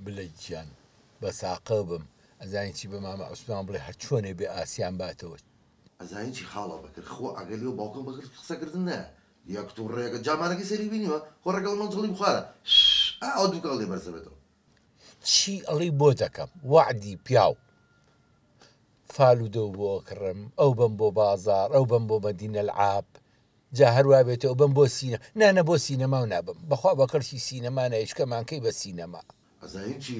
بلە گیان بە ساقە بم ئەزانی چی بە مامە عوسمان بڵێ هەرچۆنێ بێ ئاسیان باتەوە. ئەزانی چی خاڵە بەکر خوا ئەگەر لێو باوکم بەکر قسە کردن نایە یەک تو ڕێگە جامانەکەی سەری بینیوە خۆ ڕێگەڵ مەنجەڵی بخارە ئا ئەو دووکەڵ لێ بەرزەبێتەوە. چی ئەڵێی بۆ دەکەم وەعدی پیاو فالودەو بۆ ئەکڕم ئەو بەم بۆ بازاڕ ئەو بەم بۆ مەدینە العاب جا هەر وا بێتەوە بەم بۆ سینە نا نا بۆ سینەما و نابم بەخوا بە کەڵکی سینەما نایە چونکە مانکەی بە سینەما. ئەزانی چی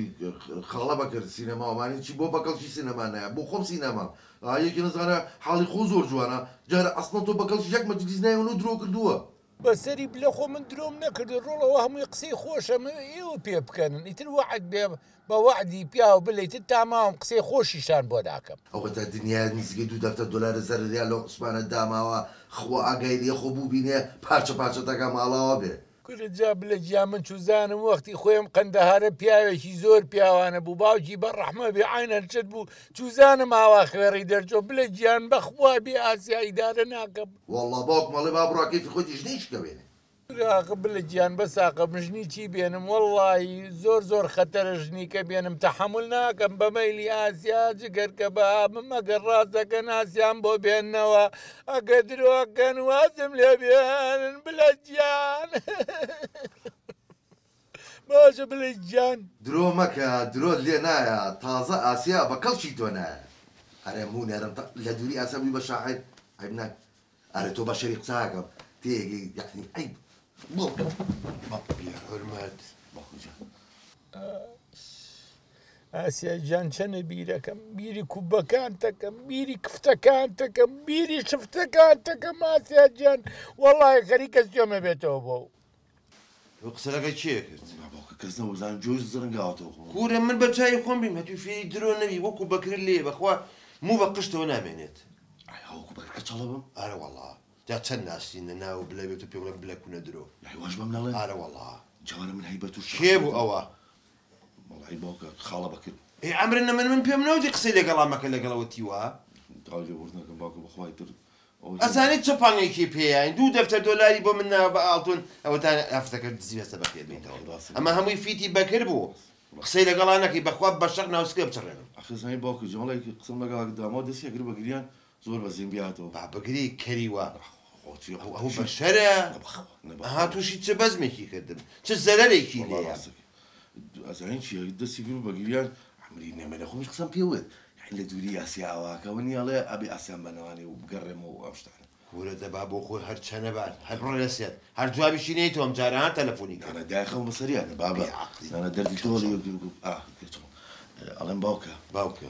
خاڵە بەکر سینەما ومانی چی بۆ بەکەڵکی سینەما نایە بۆ خۆم سینەمام ئا یەکی نەزانە حاڵی خۆ زۆر جوانە جارە ئەسڵەن تۆ بەکەڵکی یەک مەجلیس نایە و درۆ کردووە. بەسەری بلە خۆ من درۆم نەکردوە ڕۆڵە ئەوە هەمووی قسەی خۆشە ئەمەوێ ئێوە پێ بکەنن ئیتر وەعد بێ بە وەعدی پیاو بلە ئیتر تا ماوم قسەی خۆشیشتان بۆ ناکەم. ئەوەتا دنیایە نزیکەی دوو دەفتەر دۆلار زەرەریان لەو عوسمانە داماوە خوا ئاگای لێ خۆ بوو بینێ پارچە پارچە تەکا ماڵاوا بێ. کورە جا بلە گیان من چوزانم وەختی خۆی ئەم قەندەهارە پیاوێکی زۆر پیاوانە بوو باوکی بە ڕەحمە بێ عەینەن چت بوو چوزانم ئاوا خوێڕی دەرچۆ بلە گیان بەخوا بێ ئاسیا ئیدارە ناکەم. وەڵا باوکم ئەڵێ با بڕوا کەیفی خۆیتی ژنێکی کە بێنێ. کورە ئاخ بلە گیان بەس ئاخ من ژنی چی بێنم وەڵڵاهی زۆر زۆر خەتەرە ژنی کە بێنم تەحەمول ناکەم بە مەیلی ئاسیا جگەر کەبابم ئەگەر ڕاست دەکەن ئاسیام بۆ بێننەوە ئەگەر درۆ ئەکەن وازم لێ بێنن بلە گیان باشە بلە گیان. درۆ مەکە درۆت لێ نایە تازە ئاسیا بە کەڵکی تۆ نایە ئەرێ مونەرم لە دوری ئاسیا بوی بە شاعیر عەیب ناک ئەرێ تۆ بەشەری قساکەم تێگەی یەعنی عەیب بێ حورمەت. ئاسیا گیان چەنە بیرەکەم بیری کوبەکانتەکەم بیری کفتەکانتەکەم بیری شفتەکانتەکەم ئاسیا گیان وەڵی خەریکە سوێمە بێتەوە بۆ تۆ قسە لەگەڵ کێ کرد؟ باوکە کەس نەبوو بزانم جۆی زرنگاوەتەوە خۆ. کورە من بە چاوی خۆم بیم هەتوو فێری درۆ نەبی وەکو بەکر لێیە بەخوا موو بە قژتەوە نامێنێت. ئای وەکو بەکر کەچەڵە بم؟ ئارە وەڵا جا چەند ناسینە ناو بلە بێت و پێم بڵێن بلە کونە درۆ. ئای واش بەم نەڵێن؟ ئارە وەڵا. جوانە من هەیبەت و کێ بوو ئەوە؟ وەڵای باوکە خاڵە بەکر بوو. ئێ عەمرە نەمن من پێم نەوتی قسەی لەگەڵا مەکە لەگەڵەوە تیوا. داوای لێبوردن ئەکەم باوکە بەخوای تر ئەزانیت چ پانگێکی پێیاین دوو دەفتەر دۆلاری بۆ من ناوە بە ئاڵتون ئەوەتا هەفتەکە دزی هەستە بەخێر بێیتەوە ئەمە هەمووی فیتی بەکر بوو قسەی لەگەڵا نەکەی بەخوا بەشەق ناوسکێ بچڕێنم. ئەخر زانی باوکە جەماڵێک قسەم لەگەڵا کرد داماوە دەستی ئەکرد بە گریان زۆر بە زین بیاتەوە. با بگری کەری وا ئەو بەشەرە ئەها تووشی چ بەزمێکی کردم چ زەرەرێکی لێیە. ئەزانی چیە دەستی کرد بە گریان عەمری نەمێنێ خۆمیش قسەم پێ وت یانی لە دووری ئاسیا ئاواکە وە نیە ئەڵێ ئەبێ ئاسیان بەنەوانێ و بگەڕێمەوە و ئەم شتانە. کورە دەبا بۆ خۆی هەر چەنە بات هەر بڕێسێت هەر جوابیشی نەیتەوە ئەم جارە ها تەلەفۆنی کرد. نانا دایە خەم بەسەریانە بابە بێ عەقڵی نانا دەردی تۆ کەچەڵ. ئا کەچەڵ ئەڵێم باوکە باوکە.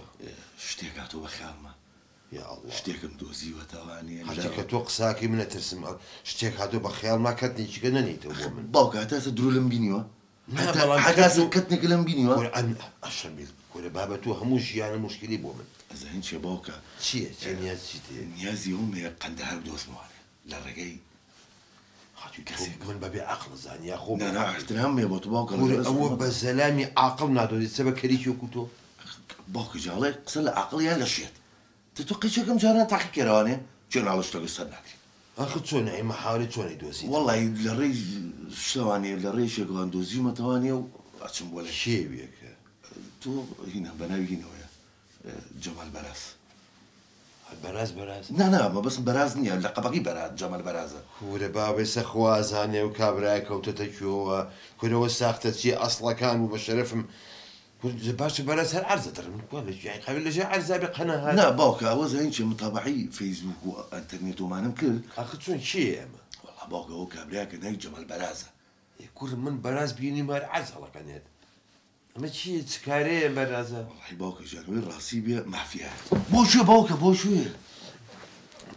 شتێک هاتووە بە خەیاڵما یا اللە. شتێکم دۆزیوەتەوانێ لە. هەرچی کە تۆ قساکەی من ئەترسم شتێک هاتووە بە خەیاڵما کەتنێکی کە نەنێیتەوە بۆ من. باوکە هەتا ئێستا درۆ لەم بینیوە؟ نا بەڵام هەتا کەت و کەتنێکە لەم بینیوە؟ کورە ئەن ئەشەم بیت کورە بابە تۆ هەموو ژیانە موشکیلەی بۆ من. ئەزانی چیە باوکە؟ چیە چیە نیاز چیت هەیە؟ نیازی ئەوم هەیە قەندەهار بدۆزمەوانێ لە ڕێگەی خاتوو تۆ کەسێک. من بە بێ عەقڵ ئەزانی یا خۆ نا نا ئیحترامم هەیە بۆ تۆ باوکە کورە لەگەڵ ئەوە بە زەلامی عاقڵ نادۆزی چە بە کەریکی وەکوو تۆ؟ باوکە جا ئەڵێ قسە لە عاقڵ یان لە شێت تە تۆ قیچێکم جاران تاقی کەرەوانێ چۆن ئاڵە شتەکە سەر ناگری. ئاخر چۆنە ئەی مەحاولە چۆن ئەیدۆزیتەوە؟ وەڵای لە ڕێی شتەوانێ لە ڕێی شێکەوان دۆزیومەتەوانێ و ئەچم بۆ لای. کێوێکە؟ تۆ هینە بە ناوی هینەوەیە جەمال بەراز. هەر بەراز بەراز؟ نا نا مەبەستم بەراز نییە لەقەبەکەی بەراز جەمال بەرازە. کورە بابە ئێستا خوا ئەزانێ ئەو کابرایە کەوتەتە کوێوە کورە وە ساختە چیە ئەسڵەکان بوو بە شەرەفم کورە باشە بەراز هەر عەرزە دەڕێ من کوا لە گیانی قابیل لە ژێر عەرزا بێ قەناهات. نا باوکە ئەوە زانی چیە متابەعەی فەیسبوک و ئەنتەرنێت و ئەمانەم کرد. ئاخر چۆن کێیە ئەمە؟ وەڵا باوکە ئەوە کابرایەکە ناوی جەمال بەرازە. ئێ کورە من بەراز بینیم هەر عەرز هەڵەکەنێت ئەمە چیە چ کارەیە بەرازە؟ وەڵاهی باوکە گیان ئەوەی ڕاستی بێ مافیایە. بۆ کوێ باوکە بۆ کوێ؟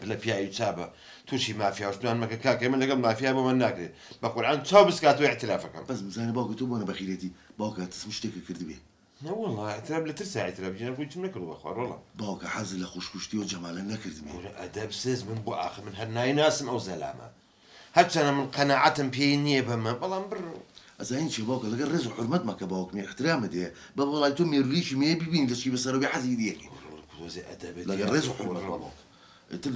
پلە پیاوی چابە توشی مافیا و شتمان مەکە کاکە ئێمە لەگەڵ مافیا بۆمان ناکرێ بە قورعان چاو بسکاتەوە ئیعترافەکەم. بەس بزانە باوکە تۆ بۆنە بەخیرێتی باوکە تسم شتێکە کردبێ. نەوەڵا ئیعتراف لە ترسا ئیعتراف گیان خۆ هیچم نەکردوە بەخوا ڕۆڵە. باوکە حەزت لە خوشکوشتی و جەمالە نەکردبێ. کورە ئەدەب سز من بۆ ئاخر من هەر نایناسم ئەو زەلامە هەرچەنە من قەناعەتم پێی نییە بەمە بەڵام بڕ. ئەزانی چیە باوکە لەگەڵ ڕێز و حورمەتمە کە باوکمی ئیحترامت هەیە بە وەڵای تۆ مێرولیکی مێیە بیبینی لە چی بەسەرەوە بێ حەزی لێ ئەکەی تۆزێ ئەدەبت لەگەڵ هەیە ڕێز و حورمەتمە ڕۆڵە. باوکە ئیتر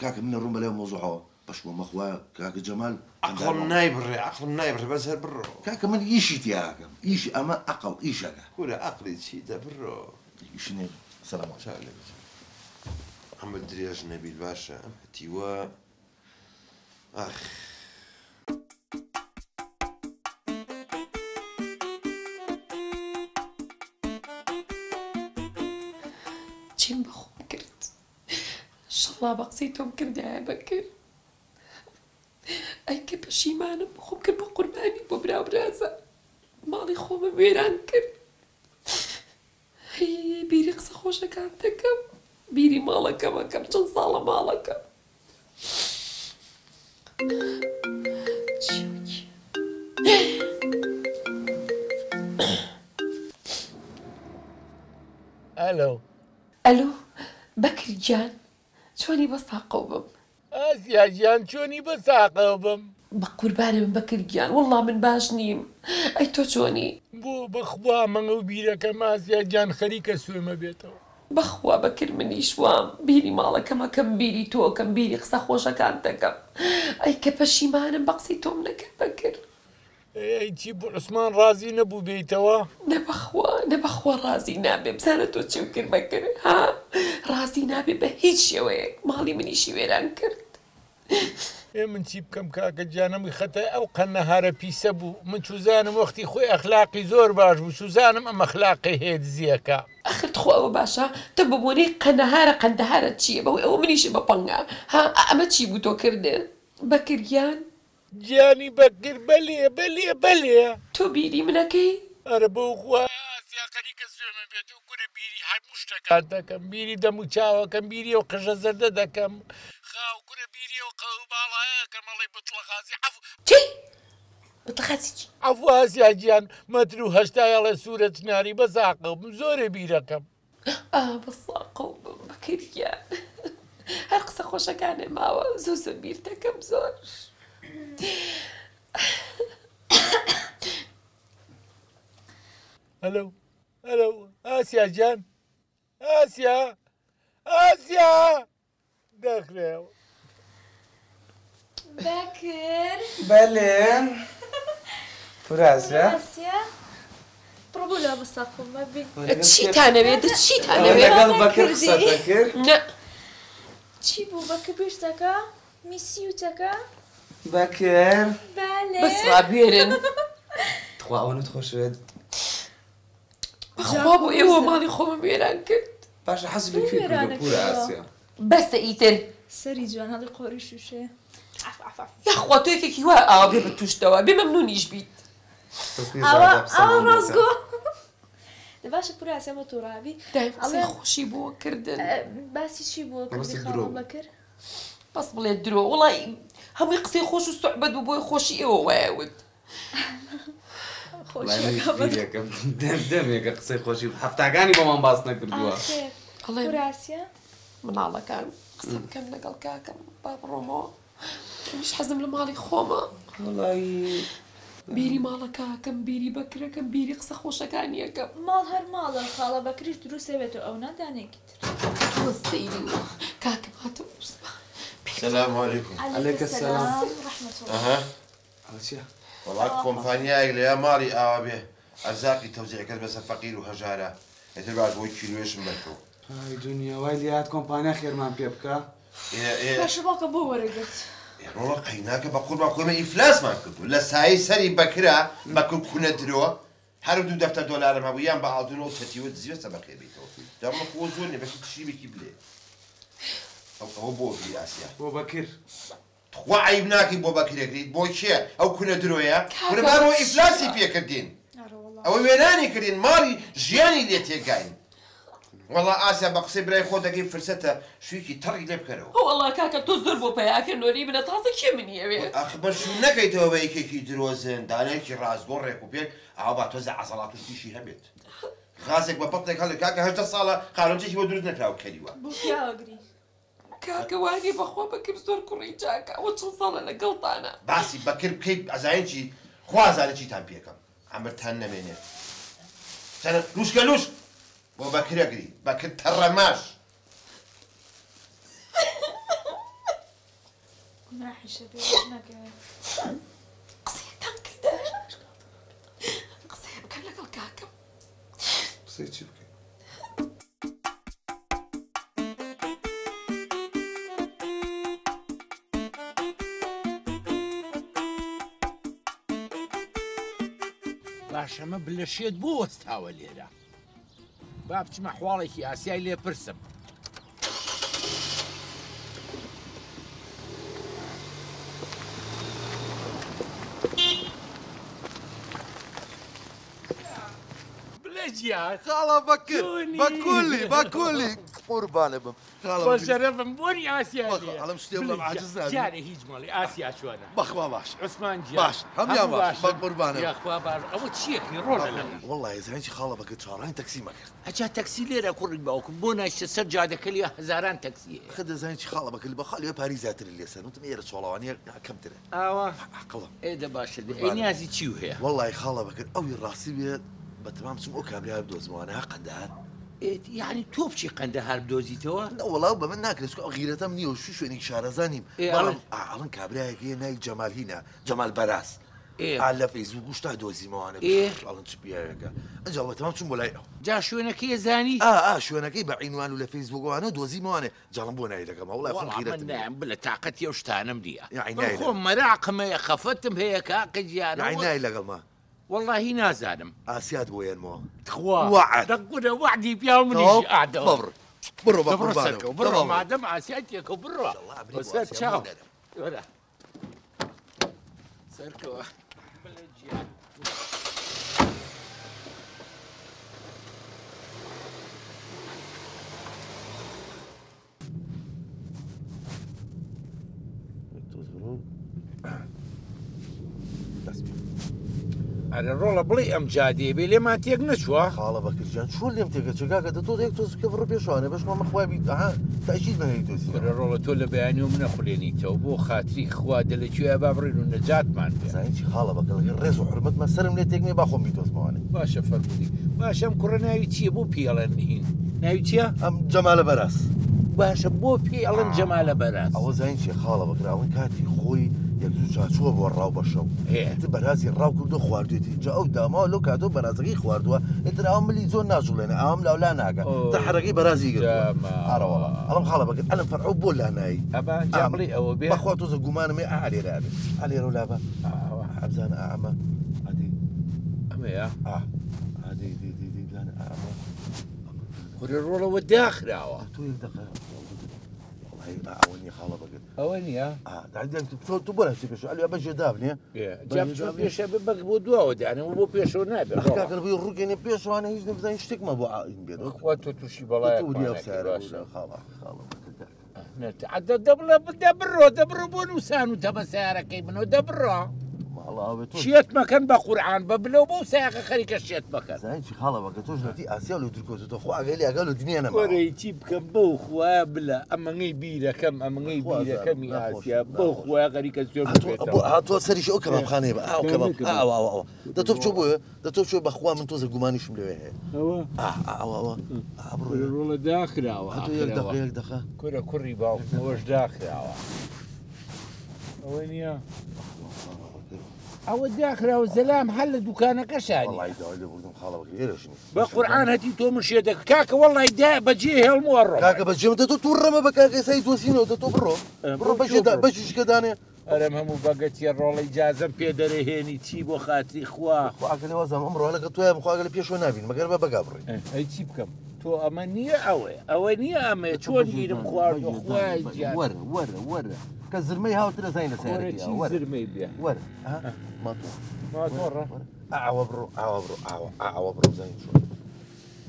کاکە من ئەڕۆم بەلای مەوزوعەوە. پەشمە مەخوا کاکە جەمال. عەقڵم نایبڕێ عەقڵم نایبڕێ بەس هەر بڕۆ. کاکە من ئیشی تیاکەم ئیش ئەمە عەقڵ ئیشەکە. کورە عەقڵی چی دە بڕۆ. ئیشی نیە سلام علیکم. چاو لێ بچم. عەمر درێژ نەبیت باشە ئەم هەتیوە ئاخ. چیم بە خۆم کرد شەڵا بە قسەی تۆم کردایە بەکر ئەی کە پەشیمانم خۆم کرد بە قوربانی بۆ برا و برازا ماڵی خۆمم وێران کرد هەی بیری قسە خۆشەکان دەکەم بیری ماڵەکەم ئەکەم چەند ساڵە ماڵەکەم ئەلۆ. ئەلۆ بەکر گیان چۆنی بە ساقەو بم. ئاسیا گیان چۆنی بە ساقەو بم. بەقوربانت بم بەکر گیان وەڵا من باش نیم ئەی تۆ چۆنی. بۆ بەخوا من ئەو بیرەکەم ئاسیا گیان خەریکە سوێمە بێتەوە. بەخوا بەکر منیش وام بیری ماڵەکەم ئەکەم بیری تۆ ئەکەم بیری قسە خۆشەکانت ئەکەم ئەی کە پەشیمانم بە قسەی تۆم نەکرد بەکر. ئەی چی بوو عوسمان ڕازی نەبوو بێیتەوە؟ نە بەخوا نە بەخوا ڕازی نابێ بزانە تۆ چیم کرد بەکر ها ڕازی نابێ بە هیچ شێوەیەک ماڵی منیشی وێران کرد. ئێ من چی بکەم کاکە گیان هەمووی خەتای ئەو قەنەهارە پیسە بوو من چوزانم وەختی خۆی ئەخلاقی زۆر باش بوو چوزانم ئەم ئەخلاقەی هەیە دزیەکە. ئەخر تخوا ئەوە باشە تە بەبۆنەی قەنەهارە قەندەهارە چیە بەهۆی ئەوە منیشم بە پەنگە ها ئە ئەمە چی بوو تۆ کردت بەکر گیان. گیانی بەکر بەلێ بەلێ بەلێ. تۆ بیری منەکەی؟ ئەرە بۆ خوا ئاسیا خەریکە سوێمە بێت و کورە بیری هەموو شتەکان دەکەم بیری دەم و چاوەکەم بیری ئەو قژە زەردە دەکەم خاو کورە بیری ئەو قەو باڵایە ئەکەم ئەڵێی بتڵە غازی عەفو. چی؟ بتڵە غازی چی؟ عەفو ئاسیا گیان مەتر و هەشتای ئەڵێ سورە چناری بەس ئاقڵ بم زۆرێ بیرەکەم. ئا بەس ئاقڵ بم بەکر گیان هەر قسە خۆشەکانێ ماوە زۆر زۆر بیرتەکەم زۆر. ئەلۆ ئەلۆ ئاسیا گیان ئاسیا ئاسیا دەخرێەوە. بەکر بەلێ پورە ئاسیا ئاسیا بڕۆ بۆ لا بەساقم بی چیتانەوێ دە چیتانەوێ لەگەڵ بەکر قسە دەکرد نە چی بوو بەکر بیرتەکە میسیوتەکە بەکر بەلێ بەس ڕابوێرن تخوا ئەوەنەت خۆشەوێت بەخوا بۆ ئێوە ماڵی خۆمم وێران کرد. باشە حەزت لە کوێ کردووە پورە ئاسیا؟ بەسە ئیتر. سەری جوان هەڵی قۆری شوشەیە عەف عەف عەف. یاخوا تۆ یەکێکی وا ئاوا بێ بە توشتەوە بێ مەمنونیش بیت. بەس نیە ئاوا زادا قسەمان ئاوا بۆ ڕاستگۆ بکات. دە باشە پورە ئاسیا بۆ توڕابی دایم قسەی ئەڵێ خۆشی بۆ کردن. باسی چی بووە کردی مەبەستت درۆ خاڵم بوو. بەکر؟ بەس بڵێ درۆ وەڵای هەمووی قسەی خۆش و سوعبەت بوو بۆیە خۆشی ئێوە وایە وت. وەڵای منیش بیرێکم دەمێکە قسەی خۆشی حەفتاکانی بۆمان باس نەکردووە. ئاخر ئەڵێم پورە ئاسیا مناڵەکان قسە بکەن لەگەڵ کاکەم با بڕۆمەوە منیش حەزم لە ماڵی خۆمە. وەڵای بیری ماڵە کاکەم بیری بەکرەکەم بیری قسە خۆشەکانی ئەکەم. ماڵ هەر ماڵە خاڵە بەکریش دروست ئەبێتەوە ئەو نا دانەیەکی تر. تۆ سەیری و کاکەم هاتەوە وسبا. سلام علیکم. علیک علیک السلام. السلام رحمة الله. ئەها ئەوە چییە؟ وەڵا کۆمپانیایەک لەیا ماڵی ئاوا بێ ئەرزاقی تەوزیع کرد بەسەر فەقیر و هەژارا ئیتر باش بۆی کیلوێشم بەرکەوت. ئای دونیا وای لێهات کۆمپانیا خێرمان پێ بکا. ئێ ئێ باشە باوکە بۆ وەرەگرت؟ ئێ ڕۆڵە قەیناکە بە قوربان خۆی ئێمە ئیفلاسمان کردووە لە سایەی سەری بەکرا بەکر کونە درۆ هەر دوو دەفتەر دۆلارم هەبوو یان بە ئاڵتون ئەو چەتیوە دزیوە سەبەقێ بیتەوە جا ڕۆڵە خۆ زۆر نیە بەشی تشریبێکی بلێ ئەو ئەوە بۆ بی ئاسیا بۆ بەکر. تخوا عەیب ناکەی بۆ بەکر ئەگریت بۆ کێ ئەو کونە درۆیە کورە کاکە بابە چییە؟ ئیفلاسی پێکردین ئەرە وەڵا. ئەوە وێرانی کردین ماڵی ژیانی لێ تێکاین وەڵا ئاسیا بە قسەی برای خۆت دەکەی فرسەتە شویکی تەڕی لێ بکەرەوە. وەڵا کاکە تۆ زۆر بۆ پەیاکە نۆرەی منە تازە کێ منی ئەوێ؟ ئاخ بەس شوو نەکەیتەوە بە یەکێکی درۆزن دانەیەکی ڕاستگۆ ڕێک و پێک ئاوا با تۆزێ عەزەڵات و شتیشی هەبێت غازێک بە بەتڵێک هەڵێ کاکە 18 ساڵە قالۆنچێکی بۆ دروست نەکراوە کەریوە. بۆ پیاوەگری. کاکە وانیە بەخوا بەکر زۆر کوڕی چاکە ئەوە چەند ساڵە لەگەڵتانە. باسی بەکر بکەی ئەزانین چی خوا ئەزانێ چیتان پێکەم عەمرتان نەمێنێ چەنە لوشکە لوشک بۆ بەکر ئەگری بەکر تەڕەماش. گوناحیشە بێ نەکەوێ. قسەیەکتان کردە؟ قسەیە بکەن لەگەڵ کاکەم. قسەی چی بکەین؟ باشەمە بلەشێت بۆ وەستاوە لێرە. با بچمە حواڵێکی ئاسیای لێ پرسم. بلە گیان. خاڵە بەکر چۆنی؟ بە کولی بە کولی قوربانە بم خاڵە بە بەکر. شەرەفم بۆنی ئاسیا بەخوا، لێیە. ئەڵێم شتێ بڵێم بلە عاجز نابی. جارێ هیچ مەڵێ ئاسیا چۆنە؟ بەخوا باش. عوسمان گیان. باش، هەموویان هەموو باش. باشن. بە قوربانە بم. یاخوا باش. ئەوە چیەکی ڕۆڵە لە وەڵڵاهی زانی چی خاڵە بەکر چاوەڕوانی تەکسیمە کرد. هەجا تەکسی لێرە کوڕی باوکم بۆ نایشتە سەر جادەکە لێ هەزاران تەکسی هەیە. خە دەزانی چی خاڵە بەکر بە خاڵی پاری زیاتر لێسەر وتم ئێرە چۆڵەوانیە کەمترە. ئاوا عەقڵم. ئێ دە باشە دە. ئەی نیازی چی هەیە؟ وەڵڵاهی خاڵە بەکر ئەوی ڕاستی بێ بە تەمام چم ئەو کابرا بدۆزمەوانە ها قەندەهار. ئێ یعنی تۆ بچی قەندەهار بدۆزیتەوە؟ نە وەڵا بە من ناکرێت چونکە ئەو غیرەتەم نییە و شو شوێنێکی شارەزا نیم. ئێ، بەڵام ئەڵێ. ئەڵێن کابرایەک هەیە ناوی جەمال هینە، جەمال بەراز. ئێ. ئا لە فەیسبوک و شتا دۆزیمەوانە. ئێ. ئەڵێن چ پیاوێکە. ئەنجا بە تەمام چوم بۆ لای ئەو. جا شوێنەکەی زانی؟ ئا ئا شوێنەکەی بە عینوان و لە فەیسبوکەوانە دۆزیمەوانێ. جاڵم بۆ ناوی دەکەم. وەڵای خۆم وەڵا من غیرەتم نییە. نایم بلە تاقەتی ئەو شتانەم نییە. یعنی من نای خۆم مەراقم هەیە، خەفەتم هەیە کاکە گیانە. یعنی نای لەگەڵما. وەڵاهی نازانم. ئاسیات بۆ یەنمەوە. تخوا. وەعد. دەگورە وەعدی پیاو منیش تەواو؟ ئادەوە. بەبڕ. بڕۆ بە دەبڕۆ قوربانەوە. سەرکەو، بڕۆ دەبڕۆ. مادەم ئاسیات تێکەو بڕۆ. ئینشەڵڵا ئەمری بۆ سەر ئاسیا چاو. بوونەرم. وەرە. سەرکەوە. بڵێ گیان. ئەرێ ڕۆڵە بڵێ ئەم جادەیە بێ لێمان تێک نەچووە؟ خاڵە بەکرجان چۆن لێم تێکە چێ کاکە دە تۆ یەک تۆز کە بڕۆ پێشوانێ بەشمان مەخوای بیت ئەها تەئکید من هەی دۆزیمەوە. کورە ڕۆڵە تۆ لە بەیانی و منە خولێنیتەوە بۆ خاتری خوا دە لە کوێ با بڕین و نەجاتمان بێ. زانی چی خاڵە بەکر لەگەڵ ڕێز و حورمەتمان سەرم لێ تێک نییە با خۆم بیدۆزمەوانێ. باشە فەرموودی. باشە ئەم کوڕە ناوی چییە؟ بۆ پێی ئەڵێن هین؟ ناوی چییە؟ ئەم جەمالە بەراز. باشە بۆ پێی ئەڵێن جەمالە بەراز؟ ئەوە زانی چییە خاڵە بەکر ئەڵێن کاتی خۆی یەک دوو چاچووە بۆ ڕاو بە شەو. ئیتر بەرازی ڕاو کردو خواردوێتی. جا ئەو داماوە لەو کاتەوە بەرازەکەی خواردووە ئیتر ئەوە ملی زۆر ناجوڵێنێ ئەوم لاولا ناکە. تا حەرەکەی بەرازی گرتووە. ئارە وەڵا. ئەڵێم خاڵە بەکر ئەلم فەرعەو بۆ لانایی. ئەبا جا بڵێ ئەوە بێ. بەخوا تۆزە گومانم هەیە ئا لێرە ئەبێ. ئا لێرە و لابە. ئەبزانە ئا ئەمە. ئادەی. ئەمەیە؟ ئا. ئادەی دی دی دی بزانە ئا ئەمە. کورە ڕۆڵەوە داخراوە. تۆ یەک دەقە. وەڵاهی ئا ئەوە نییە خاڵە بەکر. ئەوە نییە؟ ئا، تۆ بۆ ناچی پێشەوە؟ ئەلێ بەژێ دابنێ؟ جا بچۆ پێشە بەک بۆ دواوە دانەوە بۆ پێشەوە نابێ. ئەخ کاکە بۆی ڕووگەنێ پێشوانە هیچ نەبزانین شتێکمان بۆ ئاین بێت. خوا تۆ تووشی بەڵایەک تۆ وریا مانەکەی، سارە باشە. خاڵە، خاڵە بەکر کاکە. دەبڵێ دەبڕۆ، دەبڕۆ بۆ نووسان و تەبە سیارەکەی منەوە دەبڕۆ. شێت مەکەن بە قورعان بە بلەو بەو سایەقە خەریکە شێت مەکەن. زانی چی خاڵە بەکە تۆش لەتی ئاسیا لە درکۆتەوە خوا ئەگەلی ئەگەل و دنیا نەماوە. کۆرەی چی بکەم بەو خوایە بلە ئەمەنگەی بیرەکەم ئەمەنگەی بیرەکەمی ئاسیا بەو خوایە خەریکە سوێن ببێتەوە. هاتووە سەریش ئەو کەبابخانەیە بە ئاو کەباب ئاو ئاو ئاو دە تۆ بچۆ بۆیە دە تۆ بچۆ بەخوا من تۆزە گومانیشم لەوێ هەیە. ئەوە؟ ئاو ئاو ئاو ڕۆڵە داخراوە. هاتووە یەک دەقە یەک دەقە. کورە کوڕی باوکمەوەش داخراوە. ئەوە نییە؟ ئەوە داخراوە زەلام هەر لە دوکانەکەشانی. وەڵای داوای لێبوردم خاڵە بەکر ئێرەش نییە. بە قورعان هەتی تۆ من شێ دەکە کاکە وەڵای دا بەجێ هێڵم و ئەڕۆم. کاکە بەجێم دە تۆ تووڕەمە بە کاکە ئێستا دۆزینەوە دە تۆ بڕۆ. بڕۆ بەجێ دا بەجێشکە دانێ. ئەرم هەموو بەگەتیە ڕۆڵی جازەم پێ دەرەهێنی چی بۆ خاتری خوا. خوا ئەگەر لێ وازام ئەمڕۆ لەگەڵ تۆیان خوا ئەگەر لە پێشەوە نابین مەگەر بە بەگا بڕۆین. ئەی چی بکەم؟ تۆ ئەمە نییە ئەوەیە ئەوە نییە ئەمەیە چۆن گیرم خواردووە خوای گیان. وەرە وەرە وەرە کە زرمەی هاوترە زانین لە سەیارەکەی چی وەرە. زرمەی بێ؟ وەرە. ئەها ماتۆڕ. ماتۆڕە؟ ئاوە بڕۆ ئاوە بڕۆ ئاوە ئاوە بڕۆ بزانین چۆن.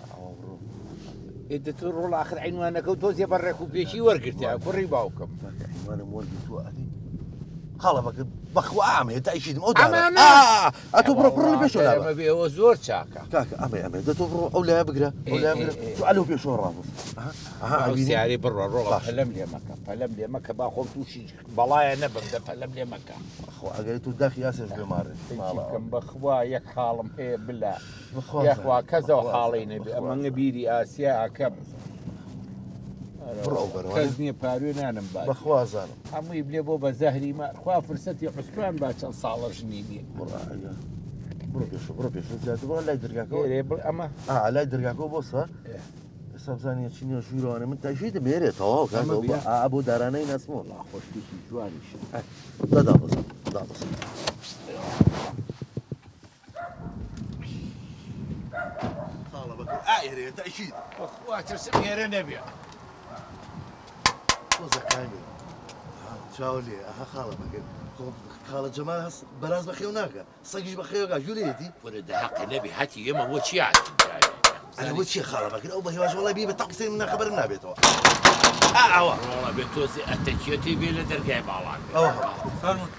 ئاوە بڕۆ. ئێ دە تۆ ڕۆڵ ئاخر عینوانەکە و تۆزێ بە ڕێک و پێکی وەرگرتیا کوڕی باوکم. کاکە عینوانم وەرگرتووە ئەدی خاڵە بەکر بەخوا ئەمەیە تا ئیشیدم ئەو دارە. ئەمانە؟ ئا تۆ بڕۆ بڕۆ لە پێشەوە لابە. ئەمە بێ ئەوە زۆر چاکە. کاکە ئەمەیە ئەمەیە دە تۆ بڕۆ ئەو لایە بگرە ئەو لایە بگرە تۆ ئەلەو پێشەوە ڕابوو. ئەها ئەها ئەو ئەبینی؟ سیارەی بڕۆ ڕۆڵە باش. پەلەم لێ مەکە پەلەم لێ مەکە با خۆم تووشی بەڵایە نەبم دە پەلەم لێ مەکە. خوا ئەگەر تۆ داخی ئاسێش بێ مارێ. چی بکەم بەخوا یەک حاڵم هەیە بلە. بەخوا یاخوا زانم، کەسەوە بەخوا حاڵی زانم، نەبێ بەخوا ئەمەنگە بیری ئاسیا ئەکەم. بڕۆ ئەو بەرەوە. کەس نییە پاروێ نانم با. بەخوا زانم. هەمووی بلێ بۆ بە زەهری مار. خوا فرسەتی عوسمان با چەند ساڵە ژنی نییە. بڕۆ ئەگە. بڕۆ پێشەوە، بڕۆ پێشەوە زیاتر بڕۆ لای دەرگاکەوە. ئێرێ بڵ ئەمە. ئا لای دەرگاکەوە بۆسە. ئێستا بزانین چی نییە ژوورەوانە من تاژی دەمێرێ تەواو ئەمە کاکە بیا. ئا بۆ دارانەی ناسمەوە. وەڵا خۆشتێکی جوانیشە. دا دابەزە، دابەزە. خاڵە بەکر ئا ئێرەیە تەئکید. بەخوا ترسم ئێرە نەبێ. تۆزە قایمێ. چاو لێ ئەها خاڵە بەکر. خۆ خاڵە جەمال هەست بەراز بەخێو ناکە. سەگیش بەخێوەکە گوێ لێیەتی. کورە دەهەقە نەبێ هەتی ئێمە بۆ چی هاتین جارێ؟ ئەرە بۆ چییە خاڵە بەکر ئەو بە هێواش وەڵای بێ بە تەقی سەری من خەبەرم نابێتەوە. ئا ئەوە. ڕۆڵە بێ تۆزێ ئەتەکیەتی بێ لە دەرگای باڵان بێ. ئەوە هەڵە. فەرموون.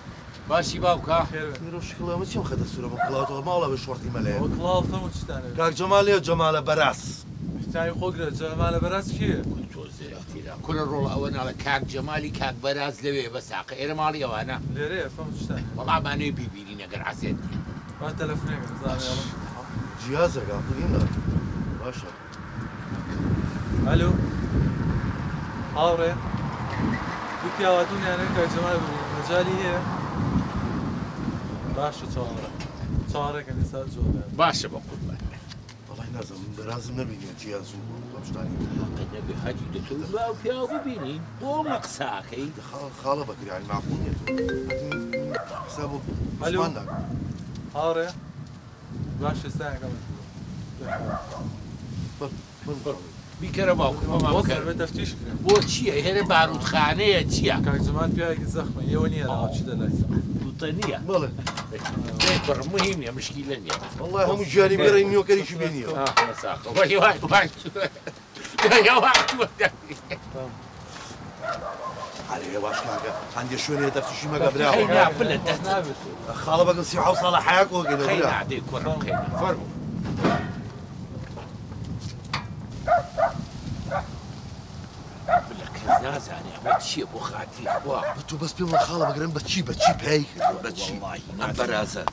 باشی باوکە؟ خێرە شکڵە ئەمە چیم خەتە سوورە بۆ کڵاوتەوە ماڵە بە شۆڕتی مەلەیە. ئەوە کڵاو فەرموو چیتانە؟ کاک جەمال لێ جەمالە بەراز. احترامی خۆگرە جەمالە بەراز کێیە؟ تۆزێ احترام. کورە ڕۆڵە ئەوە ناڵێ کاک جەمالی کاک بەراز لەوێ بە ساقە ئێرە ماڵی ئەوانە. لێرەیە فەرموو چیتانە؟ وەڵا ئەمانەوێ بیبینین ئەگەر عەزێت نییە. با تەلەفۆنێکم بزانم یاڵم. جیازەکە عەقڵیم ناتوو. باشە. ئەلو هاوڕێ دوو پیاواتون یانە کاک جەمال ببینن مەجالی هەیە؟ باشە چاوەڕێ چاوەڕێکەن ئێستا جواب. باشە بە قوربان. وەڵای نازانم من بەرازم نەبینیوە جیاز و ئەم شتانی. حەقە نەبێ هەتی دەتەوە با ئەو پیاوە ببینین بۆ مە قساکەی. خاڵە بەکر یانی مەعقول نییە تۆ. هەتی من حساب بۆ ئەلو عوسمان ناکەم. هاوڕێ باش ئێستا یەکەم. بیکەرە باوکم ئەمە بۆ بکەرە. سەر بێ تەفتیش کرێ. بۆ چییە؟ ئێرە باروتخانەیە چییە؟ کاک جەمال پیاوێکی زەخمە ئێوە نییە لە چی دەلای. دووتە نییە. بەڵێ. دەی کوڕ مهم نییە مشکیلە نییە. وەڵای هەموو گیانی بگەڕێ نیۆکەریشی پێ نییە. مەساخە. وەی وای وای. ئەرێ هێواش کاکە هەندێ شوێنێ تەفتیشی مەکە براوە. خەی نا بلە دەست. خاڵە بەکر 37 ساڵە حیا کۆکەینەوە خەی برا. نا دەی کوڕم خەی نا. فەرموو. بلە کەس نازانێ ئەمە چییە بۆ خاتری خوا. تۆ بەس پێم وڵێ خاڵە بەگرن بە چی بە چی پێی کردووە بە چی وەڵڵاهی ئەم نازانم. بەرازە.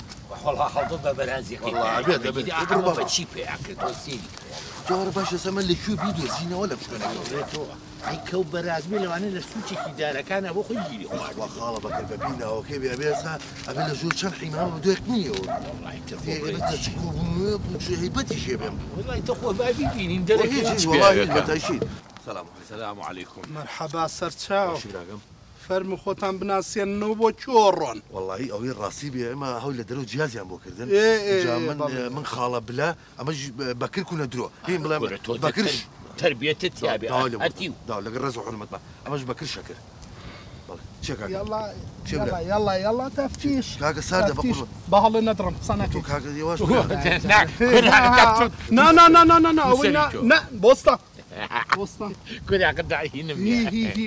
وەڵا هەڵدە بە بەرازیەکەی وەڵا ئەبێت ئەبێت. ئەمە بە چی پێیا کردووە سەیری کە. جاوەرە باش ئێستا من لەکوێ بیدۆزینەوە لەم شوێنەکەوە. ئەی کەو بەرازمی لەوانەیە لە سوچێکی دارەکانە بۆ خۆی گیری خوارد. خوا خاڵە بەکر بە بیناوەکەی بێ ئەبێ ئێستا ئەبێ لە ژوور چەند حیمامە بە دوێک نییەوە. وەڵڵاهی تە خۆ تێ بڵێ بەس لە چ کۆبوونەوەیەک و چ هەیبەتیش هەبێم. وەڵڵاهی تە خۆ با بیبینین دەرەکەی هیچ چ وەڵڵاهی هیچ پیاوێکە. بەتەئکید. سلام علیکم. سلام علیکم. مەرحەبا سەرچاو. باشی براگەم. فەرموو خۆتان بناسێننەوە بۆ کوێ ڕۆن؟ وەڵڵاهی ئەوەی ڕاستی بێ ئێمە هەول لە دەرەوە جیازیان بۆ کردن. ئێ، ئێ، جا ئێ، من بەڵێ. من خاڵە بلە ئەمەش بەکر کوونە درۆ. هین بڵێم کورە تۆ بەکرش تەربیەتت تیا بێ. داوا لێ هەتیو. داوا لەگەڵ ڕێز و حورمەتمان ئەمەش بەکر شەکر. بەڵێ چییە کاکە؟ یاڵا چیە برا؟ یاڵا یاڵا یاڵا تەفتیش. کاکە ساردە بە تەفتیش. قوربان. بە هەڵێ نەدڕم قسە تۆ نەکەی. کاکە یەواش نا کورە نا نا نا نا نا نا ئەوەی نا سەری تۆ. نا بۆستە بۆستە. کورە داهینم هی هی هی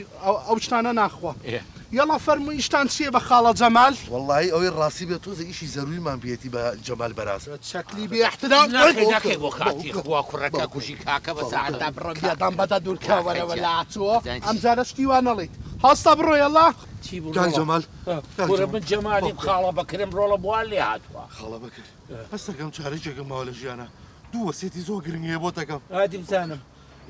ئەو شتانە ناخوا. ئێ. یاڵا فەرموو ئیشتان چییە بە خاڵە جەمال؟ وەڵڵاهی ئەوەی ڕاستی بێ تۆزە ئیشی زەروریمان پێیەتی بە جەمال بەراز. شەکلی بێ احترام. ناکەی ناکەی بۆ خاتری خوا کوڕەکە کوژی کاکە بە سەعات بڕۆ پێدان بەدە دوورکەوەرەوە لاچووە. زانی. ئەم جارە شتی وا نەڵێیت. هەستە بڕۆ یاڵا. چی بوو کاک ڕۆڵە؟ جەمال کاک کورە جەمال. من جەمالیم خاڵە بەکرم ڕۆڵە بوان لێ هاتووە. خاڵە بەکر هەستەکەم چارەکێکم ماوە لە ژیانە. دوو وەسێتی زۆر گرنگ هەیە بۆ تەکەم. هادی بزانم.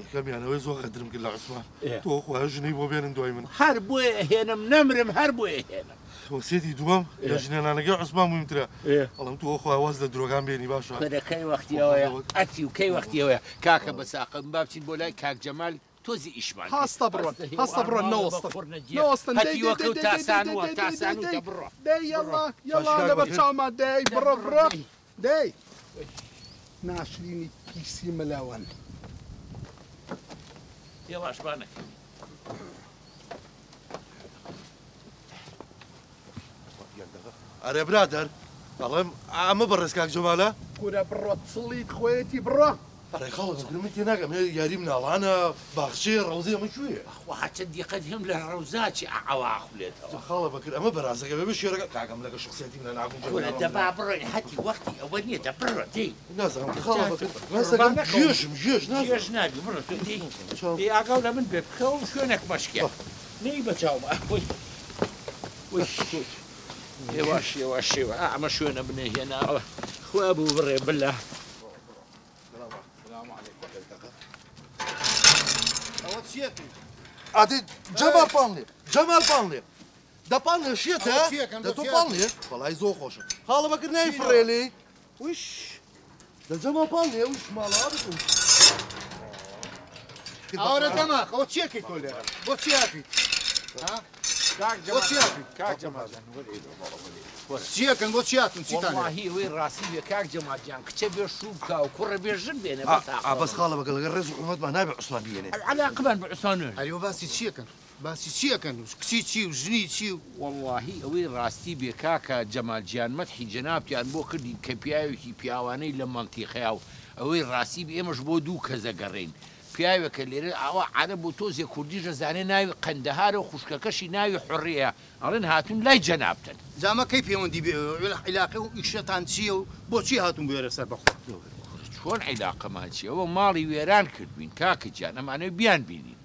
یەکەمیانەوەی زۆر غەدرم کرد لە عوسمان. ئێ. تۆ خوا ژنەی بۆ بێنن دوای من. هەر بۆیە هێنم نەمرم هەر بۆیە هێنم. وەسێتی دووەم لە ژنێنانەکەی عوسمان مهمترە. ئێ. بەڵام تۆ خوا واز لە درۆگان بێنی باشە. کورە کەی وەختی ئەوەیە؟ ئەتی و کەی وەختی ئەوەیە؟ کاکە بە ساقم با بچین بۆ لای کاک جەمال تۆزی ئیشمان. هەستە بڕۆن هەستە بڕۆن نەوەستن نەوەستن. دەی هەتی دەی وەکە و دەی دەی دەی تاسانوە دەی دەی تاسانوتە دەی بڕۆ. دەی یاڵا یاڵا باش کاک لەبەر بەکر. چاومان دەی بڕۆ بڕۆ دەی. ناشرینی پیسی ملەوەن. هێواش با نەکەوی. ئەرێ برادەر ئەڵێم ئەمە بەڕێز کاک جەمالە؟ کورە بڕۆ چڵیت خۆیەتی بڕۆ. ئەرێ خاڵە بەکر من تێناگەم یاری مناڵانە باخچەیە ڕەوزەی ئەمە کوێیە؟ خوا چەند دیقەت هەم لە ڕەوزاچی ئەوە ئاخولێتەوە. خاڵە بەکر ئەمە بەرازەکە بێ شێرەکە کاکەم لەگە شخصیەتی منە ناگونجێ کورە دەبا بڕۆین هەتی وەختی ئەوە نییە دە بڕۆ دەی. نازانم خاڵە بەکر نازانم گێژم گێژ نازانم. گێژ نابی بڕۆ تۆ دەی. دەی ئاگاو لە من بێ بکەوم شوێنێک مەشکێ. نەی بە چاوم. وەی. وەی. هێواش هێواش هێوا. ئەمە شوێنە بنێ هێناوە. خوا بوو بڕێ بلە. ئەوە چیەکەی؟ ئادی جەمال پاڵنێ جەمال پاڵنێ دە پاڵنێ شێتە دە تۆ پاڵنێ وەڵای زۆر خۆشە خاڵە بەکر نایفڕێ لێی وش دە جەمال پاڵنێ وش ماڵەوە بکەم ئاورە دەماخ ئەوە چیەکەی تۆ لێرە بۆ چی هاتویت بۆ چی هاتویت کاک جەمال جان چیەکەن بۆ چی هاتون چیتان وەڵاهی ئەوەی ڕاستی بێ کاک جەمال جان کچە بێ شوو بکا و کوڕە بێ ژن بێنێ بەس ئا بەس خاڵە بەکە لەگەڵ ڕێز و حورمەتمان نابێ عوسمان بهێنێ عەلاقەمان بە عوسمان نوێ ئەرێ باسی چیەکەن باسی چیەکەن کچی چی و ژنی چی و وەڵاهی ئەوەی ڕاستی بێ کاکە جەمال گیان مەدحی جەنابتیان بۆ کردین کە پیاوێکی پیاوانەی لە مەنتیقەیا و ئەوەی ڕاستی بێ ئێمەش بۆ دوو کەس ئەگەڕێین پیاوێکە لێرە ئاوا عەرەب و تۆزێ کوردیش ئەزانێ ناوی قەندەهارە و خوشکەکەشی ناوی حوڕیە ئەڵێن هاتوون لای جەنابتن. جا مە کەی پەیوەندی بێ عیلاقە و ئیشەتان چییە و بۆچی هاتوون بۆ ئێرە سەربەخۆ؟ کورە چۆن عیلاقەمان چییە ئەوە ماڵی وێران کردووین کاکە گیان ئەمانەوێ بیانبینین.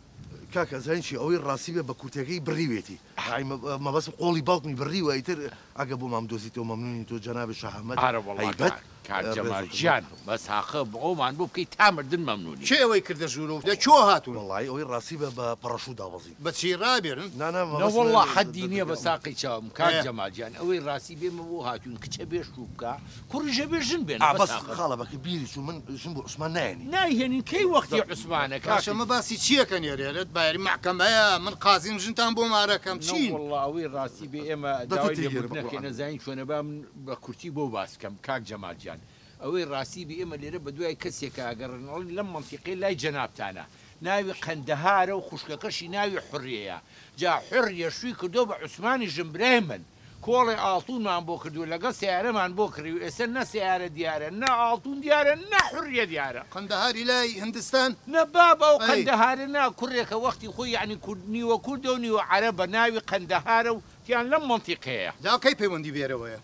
کاکە ئەزانی چیە ئەوەی ڕاستی بێ بە کورتەکەی بڕیوێتی یاعنی مەبەستم قۆڵی باوکمی بڕیوە ئیتر ئەگە بۆمان بدۆزیتەوە مەمنونین تۆ جەنابی شەهامەت ئارە وەڵا هەیبەت کاک ڕێز جەمال و گیان حورمەت بەس هاقە ئەومان بۆ بکەی تا مردن مەمنونین. کێ ئەوەی کردە ژوورەوە لە کوێ هاتوون؟ وەڵایی ئەوەی ڕاستی بێ بە پەڕەشوو دابەزین. بە چی ڕابێرن؟ نا نا مەبەستم نەوەڵا حەدی نیە بە ساقی چاوم کاک ئێ. جەمال گیان ئەوەی ڕاستی بێ مە بۆ هاتوین کچە بێ شوو بکا کوڕیشە بێ ژن بێنە ئا بەس بەس ئاخر. خاڵە بەکە بیری چوو من ژن بۆ عوسمان نایەنین. نایهێنین کەی وەختی عوسمانە کاکە. باشە مە باسی چیەکەن ئێرە بایر مەحکەمەیە من قازیم ژنتان بۆ مارەکەم چین؟ نەوەڵا ئەوەی ڕاستی بێ ئێمە دە تۆ داوای تێگەرە لێبوردن بە ئەکەین قورعان. ئەزانین چۆنە با من بە کورتی بۆ باس بکەم کاک جەمال گیان ئەوەی ڕاستی بێ ئێمە لێرە بە دوای کەسێکا ئەگەڕێن ئەڵێن لەم مەنتیقەی لای جەنابتانە ناوی قەندەهارە و خوشکەکەشی ناوی حوڕیەیە جا حوڕیە شووی کردووە بە عوسمانی ژنبرای من کۆڵێ ئاڵتونمان بۆ کردووە لەگەڵ سەیارەمان بۆ کڕی و ئێستا نە سەیارە دیارە نە ئاڵتون دیارە نە حوڕیە دیارە. قەندەهاری لای هندستان؟ نە بابە ئەو ئەی. قەندەهارە نا کوڕێکە وەختی خۆی یەعنی کورد نیوە کوردە و نیوە عەرەبە ناوی قەندەهارە و تیان لەم مەنتیقەیە. جا کەی پەیوەندی بێرەوەیە؟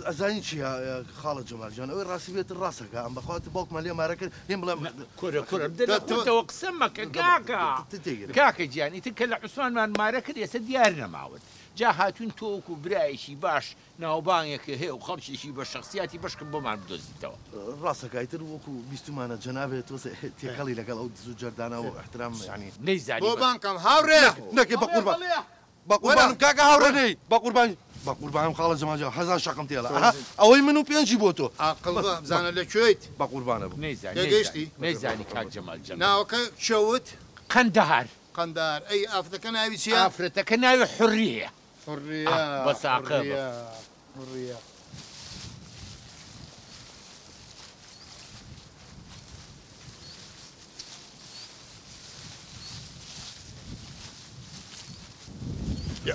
ئەزانی چیە خاڵە جەمال جان ئەوەی ڕاستی بێت ڕاستەکا ئەم بەخوا باوکمان لێ مارە کرد لێم بڵێم کورە کورە بدە لە خۆتەوە قسە مەکە کاکە کاکە گیان ئیتر کە لە عوسمانمان مارە کرد ئێستا دیار نەماون جا هاتوین تۆ وەکو برایەکی باش ناوبانگێکە هەیە و خەڵکێکی بە شەخسیاتی بەشکم بۆمان بدۆزیتەوە. ڕاستەکا ئیتر وەکو بیستومانە جەنابێ تۆزێ تێکەڵی لەگەڵ ئەو دز و جەردانە و ئیحترام یانی. نەیزانی بۆ بانکەم هاوڕێ. نەکەی بەقوربان بەقوربانم کاکە هاوڕێ نەی بەقوربانی بەقوربانم خاڵە جەمال جان هەزار شەقم تێڵە ئەها ئەوەی من و پێنجی بۆ تۆ. ئاقڵ بە بزانە لە کوێیت. بەقوربانە بم. نەیزانی تێگەیشتی؟ نەیزانی کاک جەمال جان. ناوەکە چەوت؟ قەندەهار. قەندار ئەی ئافرەتەکە ناوی چییە؟ ئافرەتەکە ناوی حوڕیەیە. حوڕیە بەس ئاقڵ بە. حوڕیە حوڕیە.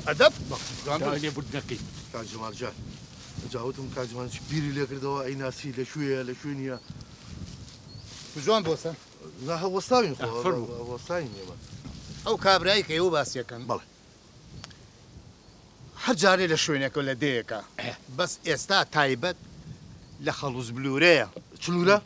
ئەدەب داوای لێبوردنەکەی. کاک جەمال جان جا وتم کاک جەمال چ بیری لێ کردەوە ئەی ناسی لە کوێیە لە کوێ نییە. جوان بۆسە. نا هە وەستاوین خۆ فەرموو. وەستاوین ئێمە. ئەو کابرای کە ئێوە باسیەکەن بەڵێ. هەر جارێ لە شوێنێکە لە دێیەکە بەس ئێستا تایبەت لە خەڵوز بلوورەیە. چلوورە؟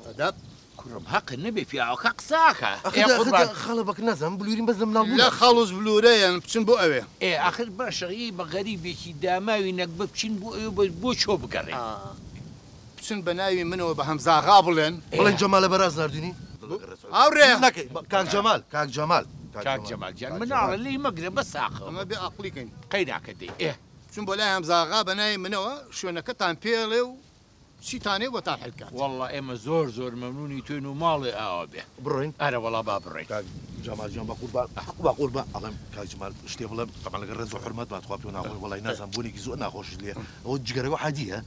ئەدەب. کوڕم هەقە نەبێ پیاوەکە قساکە. ئەخر خەڵە بەک نازانم بلوورین بەس لە مناڵ بوون. لە خەڵوز بلوورەیەن بچن بۆ ئەوێ. ئێ ئاخر باشە ئی بە غەریبێکی داماوی نەگبە بچین بۆ ئەوێ بەس بۆ چۆ بگەڕێین؟ بچن بە ناوی منەوە بە هەمزاغا بڵێن. بڵێن جەمالە بەراز ناردوونی؟ هاوڕێ. نەکەی کاک جەمال کاک جەمال کاک جەمال گیان مناڵە لێی مەگرە بەس ئاخر. ئەمە بێ ئاقڵی کەین. قەیناکە دەی ئێ. بچن بۆ لای هەمزاغا بە ناوی منەوە شوێنەکەتان پێڵێ و چیتانێ بۆتان حل کات. وەڵا ئێمە زۆر زۆر مەمنونی تۆین و ماڵێ ئاوا بێ. بڕۆین؟ ئەرە وەڵا با بڕۆین. کاک جەمال گیان بەقوربان بەقوربان ئەڵێم کاک جەمال شتێ بڵێم تەبعەن لەگەڵ ڕێز و حورمەت با تخوا پێ ناخۆش وەڵای نازانم بۆنێکی زۆر ناخۆشت لێیە ئەوە جگەرەکە عادییە؟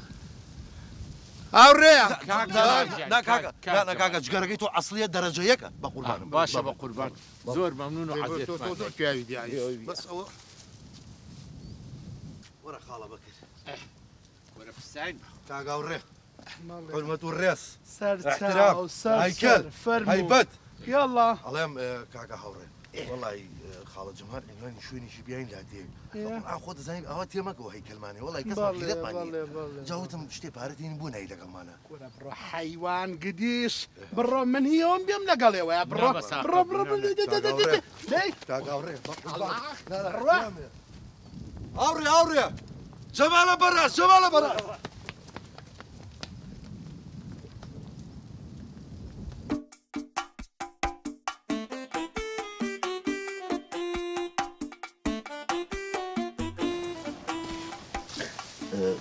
هاوڕێ. کاک جەمال گیان نا کاکە کاک نا کاکە جگەرەکەی تۆ ئەسڵیە دەرەجە یەکە بەقوربانم باشە بەقوربان زۆر مەمنون و عەزێتمان تۆ زۆر پیاوی دیاری بەس ئەوە وەرە خاڵە بەکر وەرە پساین بە. کاک هاوڕێ حرمەت و ڕێز سەرچاو سەر هەیکەل فەرموو. هەیبەت یاڵڵا. ئەڵێم کاکە هاوڕێ وەڵی خاڵە جەمال عنوانی شوێنێکی بیاین لا دێ بەقورئان خۆ دەزانی ئاوا تێمەکەوە هەیکەلمانێ وەڵی کەسمان غیرەتمان نییە جا وتم شتێ پارە تێنین بۆ نای لەگەڵمانە کورە بڕۆ حەیوان گدیش بڕۆ من هیەوەم بێم لەگەڵێوەیە بڕۆ بڕۆ بڕۆ دەی کاک هاوڕێ بەقوربان هاوڕێ هاوڕێ جەمالە بەراز جەمالە بەراز.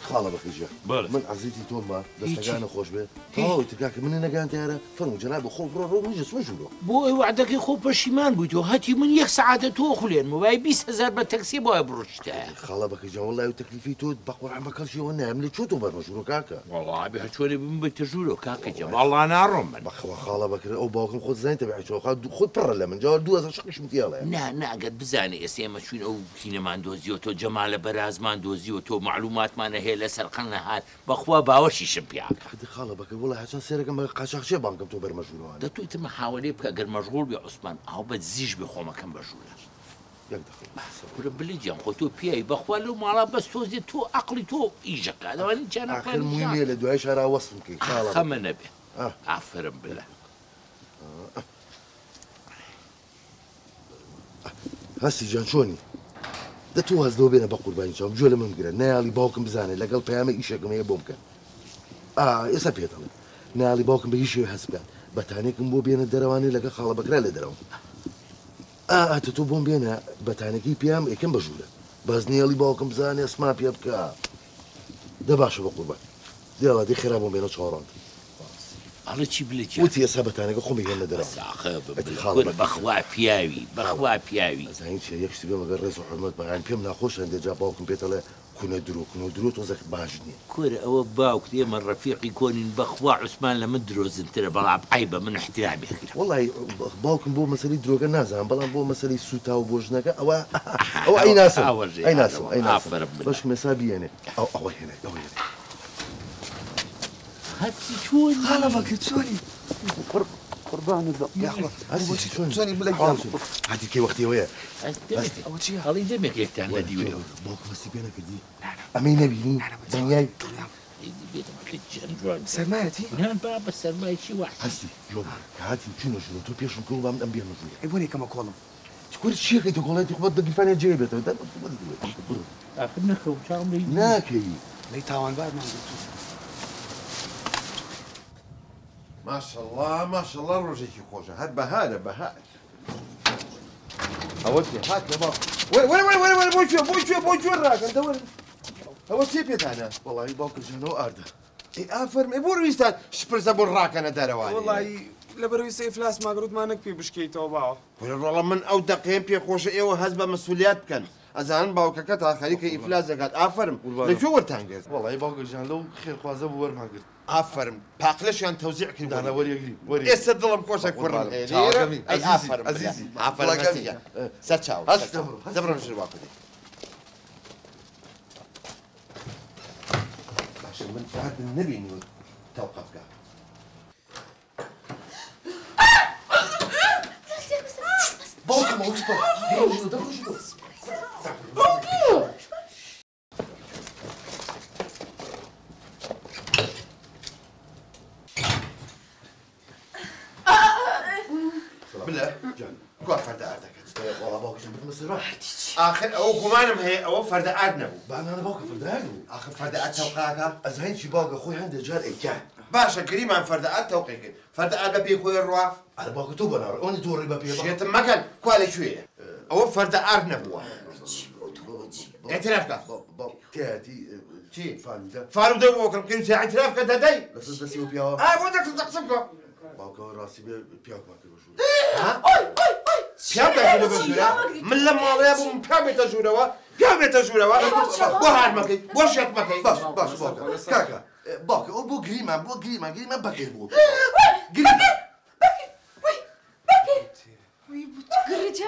خاڵە بەکرجە من عەزیزی تۆم بە دەستەکانە خۆش بێ تەواوی تر کاکە منە نەگان تیارە فەرموو جەنابی خۆ بڕۆ ڕۆ منیش دەچمە ژوورەوە. بۆ ئەی وەعدەکەی خۆ پەشیمان بوویتەوە هەتی من یەک سەعاتە تۆ خولێنم وای 20,000 بە تەکسی بۆ بڕۆشتایە. خاڵە بەکر جان وەڵڵاهی ئەو تەکلیفەی تۆ بە قورعان بە کەڵکیەوە نایەم لە کوێ تۆ بەرمە ژوورۆ کاکە. وەڵڵا ئەبێ هەرچۆنێ بم بێتە ژوورۆ کاکە جان وەڵڵا ناڕۆم من. بەخوا خاڵە بەکر ئەو باوکم خۆت زانی تەبیعی چۆن خا خۆی پڕە لە من جا 2000 شەقیشم تێڵێ. نا نا ئەگەر بزانێ ئێستا ئێمە چوین ئەو کینەمان دۆزیوە تۆ جەمالە بەرازمان دۆزیوە تۆ مەعلوماتمانە هەیە لەسەر قەنەهار بەخوا باوەشیشم پێ ئەکا. خدی خاڵە بەکر وەڵا هەرچەند سەیرەکەم بە قاچاخچیە بانگم تۆ بەرمە ژوورەوانێ. دە تۆ ئیتر محاوەلەی بکە ئەگەر مەشغوڵ بی عوسمان ئاو بە دزیش بێ خۆمەکەم بە ژوورە. یەک دەقە سەبر. کورە بلە گیان خۆ تۆ پیاوی بەخوا لەو ماڵە بەس تۆزێ تۆ عەقڵی تۆ ئیشەکا لەوانی چیان ئاخر عەقڵیان مووی ئیشە. نییە لە دوای شارا وەسفم کەی خاڵە بەکر. خەمە نەبێ ئافەرم بلە. هەستی جان چۆنی؟ دە تۆ واز لەوە بێنە بە قوربانی چاوم گوێ لە من بگرە نایاڵی باوکم بزانێ لەگەڵ پەیامە ئیشێکم هەیە بۆم بکەن ئا ئێستا پێت ئەڵێم نایاڵی باوکم بە هیچ شێوەیە هەست بکات بەتانێکم بۆ بێنە دەرەوانێ لەگەڵ خاڵە بەکرا لە دەرەوەم ئا ئا تۆ بۆم بێنە بەتانەکەی پێیام ئەیکەم بە ژوورە بەس نێڵی باوکم بزانێ سما پێ بکە دە باشە بە قوربان دێڵا دەی خێرا بۆم بێنە چاوەڕانتم. ئەڵێ چی بلە گیان؟ وتی ئێستا بەتانەکە خۆم ئەیهێنمە دەرەوە. بەس ئاخە ئەتی خاڵە کورە بەکر. بەخوا پیاوی بەخوا پیاوی. ئەزانی چیە یەک شت بێم ئەگەر ڕێز و حورمەت بە یانی پێم ناخۆشە هەندێ جار باوکم پێت ئەڵێ کونە درۆ کونە درۆ تۆزێک باش نیە. کورە ئەوە باوکت ئێمە ڕەفیقی کۆنین بەخوا عوسمان لە من درۆزنترە بەڵام عەیبە من احترامی ئەگرم. وەڵای باوکم بۆ مەسەلەی درۆکە نازانم بەڵام بۆ مەسەلەی سوتاو بۆ ژنەکە ئەوە ئەوە ئەیناسم ئەیناسم ئەیناسم بەشکم ئێستا بیێنێ ئەو ئەوە هێنێ ئەوە هێنێ. هەستی چۆنی؟ خاڵە بەکر چۆنی؟ قوربانت بم یاخوا هەستی چۆنی؟ چۆنی بلە گیان هەتی کەی وەختی ئەوەیە ئەوە چییە؟ هەڵی دەمێک یەکتان نەدیوە. باوکم هەستی پێ نەکردی ئەمەی نەبینی دنیای سەرمایەتی؟ نان بابە سەرمای چی وەحشی هەستی جۆن کە هاتین چوینە ژوورەوە تۆ پێشم کەوت با من ئەم بێمە ژوورە. ئەی بۆ نەیکەمە کۆڵم؟ کورە چیەکەی تۆ کۆڵێتی خۆت بە گیرفانێ جێ بێتەوە ئاخر نەکەوم چاوم لێی ناکەوی لەی تاوانبارمان گرتوو. ماشەڵڵا ماشەڵڵا ڕۆژێکی خۆشە هەر بەهارە بەهار. ئەوە چیە هات لە ماڵ وەرە وەرە وەرە وەرە بۆ کوێ بۆ کوێ بۆ کوێ ڕاکەن دە وەرن ئەوە چیە پێتانە؟ وەڵی باوکە جانەوە ئاردە. ئەی ئافەرم ئەی بۆ ڕویستان شپرزە بۆ ڕاکەنە دەرەوانێ؟ وەڵی لەبەرەوەی سەیفلاس ماگرۆتمان نەک پێ بشکێیتەوە باوە. وەرە ڕۆڵە من ئەو دەقەیەم پێ خۆشە ئێوە هەست بە مەسولیات بکەن ئەزانن باوکەکە تا خەریکە ئیفلاس دەکات ئافەرم لە کوێ وەرتان گرت؟ وەڵی باوکە جان لەو خێرخوازە بوو وەرمان گرت. ئافەرم پاقلەشیان تەوزیع کرد دانا وەریەگری وەری ئێستا دڵم خۆشە کوڕم هەیە لێرە. ئەی ئافەرم ئەزیزی ئافەرم هەستیان سەر چاو هەست دەبڕۆ دەبڕۆ ژیر واقع دێ. باشە من ئاردم نەبینیوە تەوقە بکە. باوکم ئەوە چ بلە کوا فەردە ئاردەکەت؟ وەڵا باوکە جان بردمە سەر ئاخر ئەوە گومانم هەیە ئەوە فەردە ئارد نەبوو. بانانە باوکە فەردە ئارد بوو. ئاخر فەردە ئارد تەوقاکە؟ ئەزانی چی باوکە خۆی هەندێک جار ئەیکات. باشە گریمان فەردە ئارد تەوقی کرد فەردە ئارد بە پێی خۆی ڕوا؟ ئەرە باوکە تۆ بۆ ناڕۆی ئەوەندە تۆ ڕێی بە پێ بە. شێتم مەکەن کوا لە کوێیە؟ ئەوە فەردە ئارد نەبووە. اعتراف کە. تیایەتی چی؟ فالوودە. فالوودە بۆ کڕم کرد اعتراف کە دەدەی؟ لەسەر دەستی ئەو پیاوە. ئا بۆ دەکسم دەقسم کە. باوکە ڕاستی بێ پیاومان کرد بە ژوورە. پیاو داکردە بە ژوورە؟ من لەم ماڵەیە بووم پیاو بێتە ژوورەوە پیاو بێتە ژوورەوە بۆ هارمەکەی بۆ شێتمەکەی. باش باش باوکە کاکە باوکە ئەو بۆ گریمان بۆ گریمان گریمان بەکر بوو. گریمان.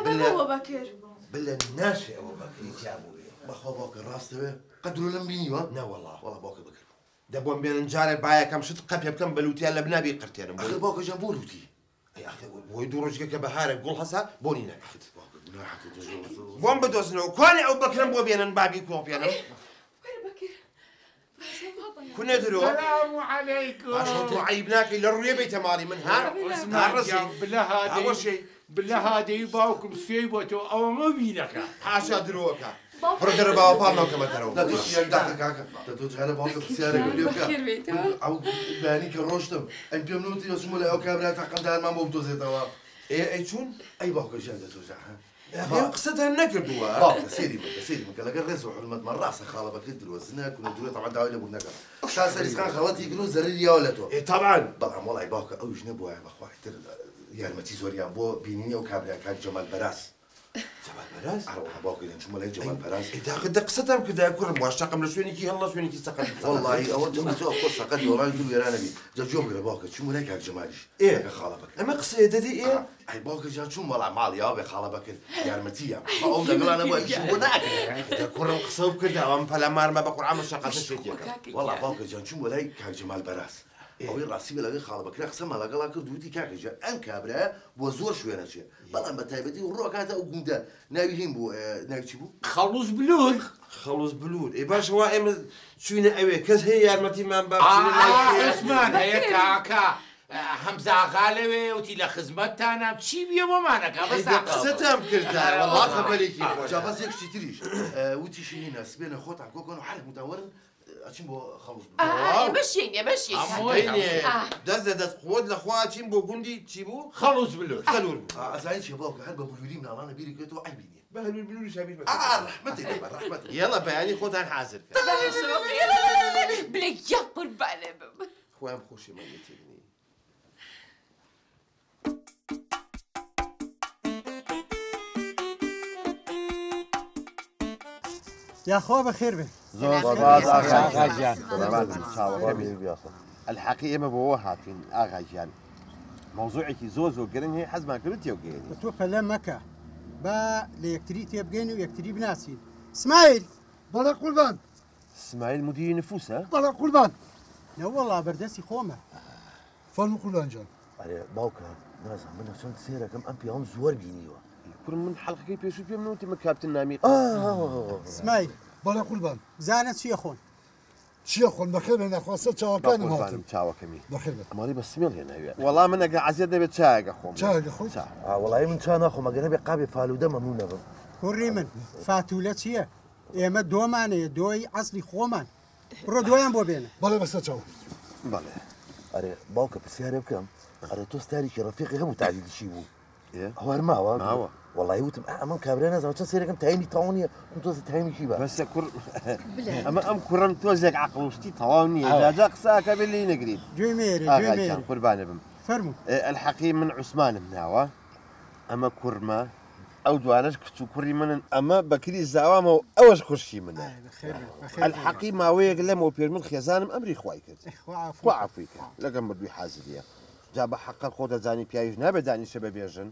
بەوە بەکر. بلە ناشێ ئەوە بەکری تیا بوو بێ. بەخوا باوکە ڕاستەوێ قەت درۆ لەم بینیوە؟ نەوەڵا. وەڵا باوکە بەکر بوو. دەبۆم بێنن جارێ بایەکەم شت قەپێ بکەم بە لوتیان لە بنابی قرتێنم. ئەخر باوکە جان بۆ لوتی؟ ئەی ئەخر بۆی دوو ڕۆژگە کە بەهارە گوڵ هەسا بۆنی نەکات. بۆم بدۆزنەوە کوانێ ئەو بەکرم بۆ بێنن بابی کۆپێنم. کونە درۆ؟ سلام عەلەیکم. باشە تۆ عەیب ناکەی لە ڕووێ بێیتە ماڵی من ها؟ بلە هادەی باوکم سوێی بۆ تۆ ئەوە مەبینەکە. حاشا درۆکە. بڕۆ دەرە باوە پاڵ ناوکەمە دەرەوە. دە تۆ یەک دەقە کاکە دە تۆ جارە باوکە پرسیارێکم لێ بکە. ئەو بەیانی کە ڕۆشتم ئەی پێم نوتی ئەچوومە لای ئەو کابرا تا قەندارمان بۆ بدۆزێتەوە. ئێ ئەی چوون؟ ئەی باوکە گیان دە تۆ جا ئێوە قسەتان نەکردووە؟ باوکە سەیری بکە سەیری بکە لەگەڵ ڕێز و حورمەتمان ڕاستە خاڵە بەکر درۆزنە کونە درۆ تەبعەن داوای لێبوردن ئەکەم تا سەریسخان خەڵەتی کرد و زەرەری یاوە لە تۆ. ئێ تەبعەن. بەڵام وەڵای باوکە ئەویش نەبوایە بەخوا ئیتر یارمەتی زۆریان بۆ بینینی ئەو کابرا کاک جەمال بەراز. جەمال بەراز؟ ئەرە وەڵا باوکە گیان چوومە لای جەمال بەراز. ئێ داخە دە قسەتان بکردایە کوڕم وا شەقم لە شوێنێکی هەڵ لە شوێنێکی سەقەت. وەڵڵاهی ئەوە تۆ تۆ خۆ سەقەتی وەڵامی دوو وێرانە بی جا گوێ بگرە باوکە چوومە لای کاک جەمالیش ئێ لەگەڵ خاڵە بەکر. ئەمە قسەیە دەدی ئێ؟ ئەی باوکە گیان چووم وەڵا ماڵی یاوە بێ خاڵە بەکر یارمەتی یام خوا ئەوم لەگەڵا نەبووە ئیشم بۆ ناکرد. دە کوڕم قسەو بکردایە ئەم پەلامارمە بە قورعان بە شەقەتە شێتیەکەم. وەڵا باوکە گیان چوومە لای کاک جەمال بەراز ئەوەی ڕاستی بێ لەگەڵ خاڵە بەکرا قسەمان لەگەڵا کرد وتی کاکە گیان ئەم کابرایە بۆ زۆر شوێن ئەچێ بەڵام بە تایبەتی ڕوو ئەکاتە ئەو گوندە ناوی هین بوو ناوی چی بوو؟ خەڵوز بلوور. خەڵوز بلوور ئێ باشە وا ئێمە چووینە ئەوێ کەس هەیە یارمەتیمان با بچینە لای کێ؟ عوسمان هەیە کاکە هەمزە ئاغا لەوێ وتی لە خزمەتتانام چی بیە بۆمان ئەکا بەس ئەی دە قسەتان بکردایە وەڵا خەبەرێکی خۆشە. جا بەس یەک شتی تریش وتیشی هینە سبێنە خۆتان کۆکەن و هەر هەمووتان وەرن ئەچین بۆ خەڵوز بلوور. ئێمەش یەین ئێمەش یەین بینێ دەست لە دەست قوت لە خوا ئەچین بۆ گوندی چی بوو؟ خەڵوز بلوور. خەلور بوو. ئەزانی چیە باوکە هەر بە بلووری مناڵانە بیری کردەوە عەیبی نییە. بە هەلوور بلووریش هەبیر بە ڕەحمەتێ لێ بە ڕەحمەتێ. یەڵا بەیانی خۆتان حازر کەن. بلێ گیان قوربانێ بم. خۆیان خۆشیمان لێ تێکنی. یاخوا بەخێر بێن. زۆر سپاس ئاغا گیان. ئەلحەقی ئێمە بۆوە هاتوین ئاغا گیان مەوزوعێکی زۆر زۆر گرنگ هەیە حەزمان کرد تێوگەیەنین. تۆ پەلە مەکە با لە یەکتری تێبگەین و یەکتری بناسین. سمایل. بەڵێ قوربان. سمایل مدیری نفوسە؟ بەڵێ قوربان. نەوەڵا بەردەستی خۆمە. فەرموو قوربان جان. ئەرێ باوکە نازانم من چەند سێرەکەم ئەم پیاوم زۆر بینیوە. کوڕم من حەڵقەکەی پێشوو پێم نەوتی من کاپتن نامیق. سمایل. بەڵێ قوربان. بزانە چییە خۆن. چییە خۆن بەخێر بێن ناخوا سەر چاوەکانم هاتن. چاوەکەمی. بەخێر بێن. ئەمەڵی بە سمێڵ هێناویە. وەڵا من ئەگەر عەزیەت نەبێت چایەکە خۆم. چایەکە خۆی؟ وەڵی من چا ناخۆم ئەگەر نەبێ قابێ فالوودە مەمنوون نەبم. کوڕی من فاتوولە چییە؟ ئێمە دۆمانەیە دۆی عەسڵی خۆمان. بڕۆ دۆیان بۆ بێنە. بەڵێ بەسەر چاو. بەڵێ. ئەرێ باوکە پرسیارێ بکەم ئەرێ تۆ ستارێکی ڕەفیقی هەبوو تعدیلی چی بوو؟ هەوار ماوە؟ ماوە. وەڵی وتم ئەمە کابرا نازانم چەند سەیرەکەم تایمی تەواو نییە وتم تۆزێ تایمی چی بە؟ بەسە کوڕ ئەمە ئەم کوڕم تۆزێک عەقڵ و شتی تەواو نییە جاجا قسە ئەکا بێ لێی نەگریت. گوێی مێرێ گوێی ئاغا مێرێ. گیان قوربانە بم. فەرموو. ئەلحەقی من عوسمانم ناوە ئەمە کوڕمە ئەو دوانەش کچ و کوڕی منن ئەمە بەکری زاوامە و ئەوەش خوشکی منە. ئەلحەقی ماوەیەک لەمەوە پێش من خێزانم ئەمری خوای کرد. خوا عەفوی کرد لەگەڵ مردووی حازریە. جا بە حەقە خۆ دەزانی پیاویش نابێت دانیشە بەبێژن.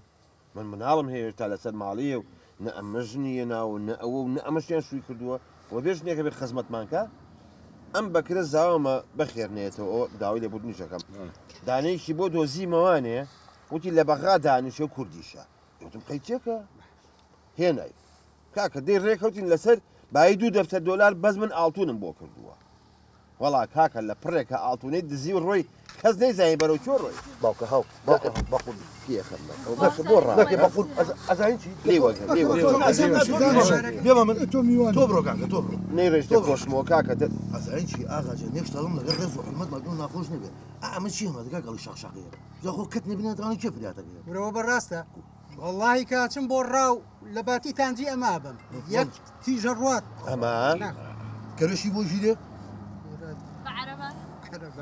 من مناڵم هەیە هێشتا لەسەر ماڵیە و نە ئەمە ژنیە ناو و نە ئەوە و نە ئەمەشیان شووی کردووە و بێژنێکە بێ خزمەتمان کە ئەم بەکرە زاوامە بەخێر نێتەوە ئەوە داوای لێبوردنیشەکەم دانەیەکی بۆ دۆزیمەوانێ وتی لە بەغا دانیشە و کوردیشە وتم قەیچێکە هێنای کاکە دەی ڕێکەوتین لەسەر بایی دوو دەفتەر دۆلار بەس من ئاڵتونم بۆ کردووە وەڵا کاکە لە پڕێکە ئاڵتونەی دزی و ڕۆی کەس نەیزانی بەرەو کوێ ڕۆی. باوکە هاو باوکە هاو بەقول پێخەم باشە بۆ ڕا نەکەی بەقول ئەزانی چی لێ وەگەر لێ وەگەر بێمە من تۆ بڕۆ کاکە تۆ بڕۆ نەیڕێژتە کۆشمەوە کاکە ئەزانی چی ئاغا جان نێشتاڵم لەگەڵ ڕێز و حورمەت مەردوم ناخۆش نەبێ ئەمە چی هەمە دەکا گەڵی شەقشەقەیە جا خۆ کەت نەبیناتوانێ کێ فریاتەکەی ورەوە بەڕاستە وەڵڵاهی کاچم بۆ ڕاو لە باتی تانجی ئەما بم یەک تیژە ڕوات ئەمە کەرەشی بۆ ژیرێ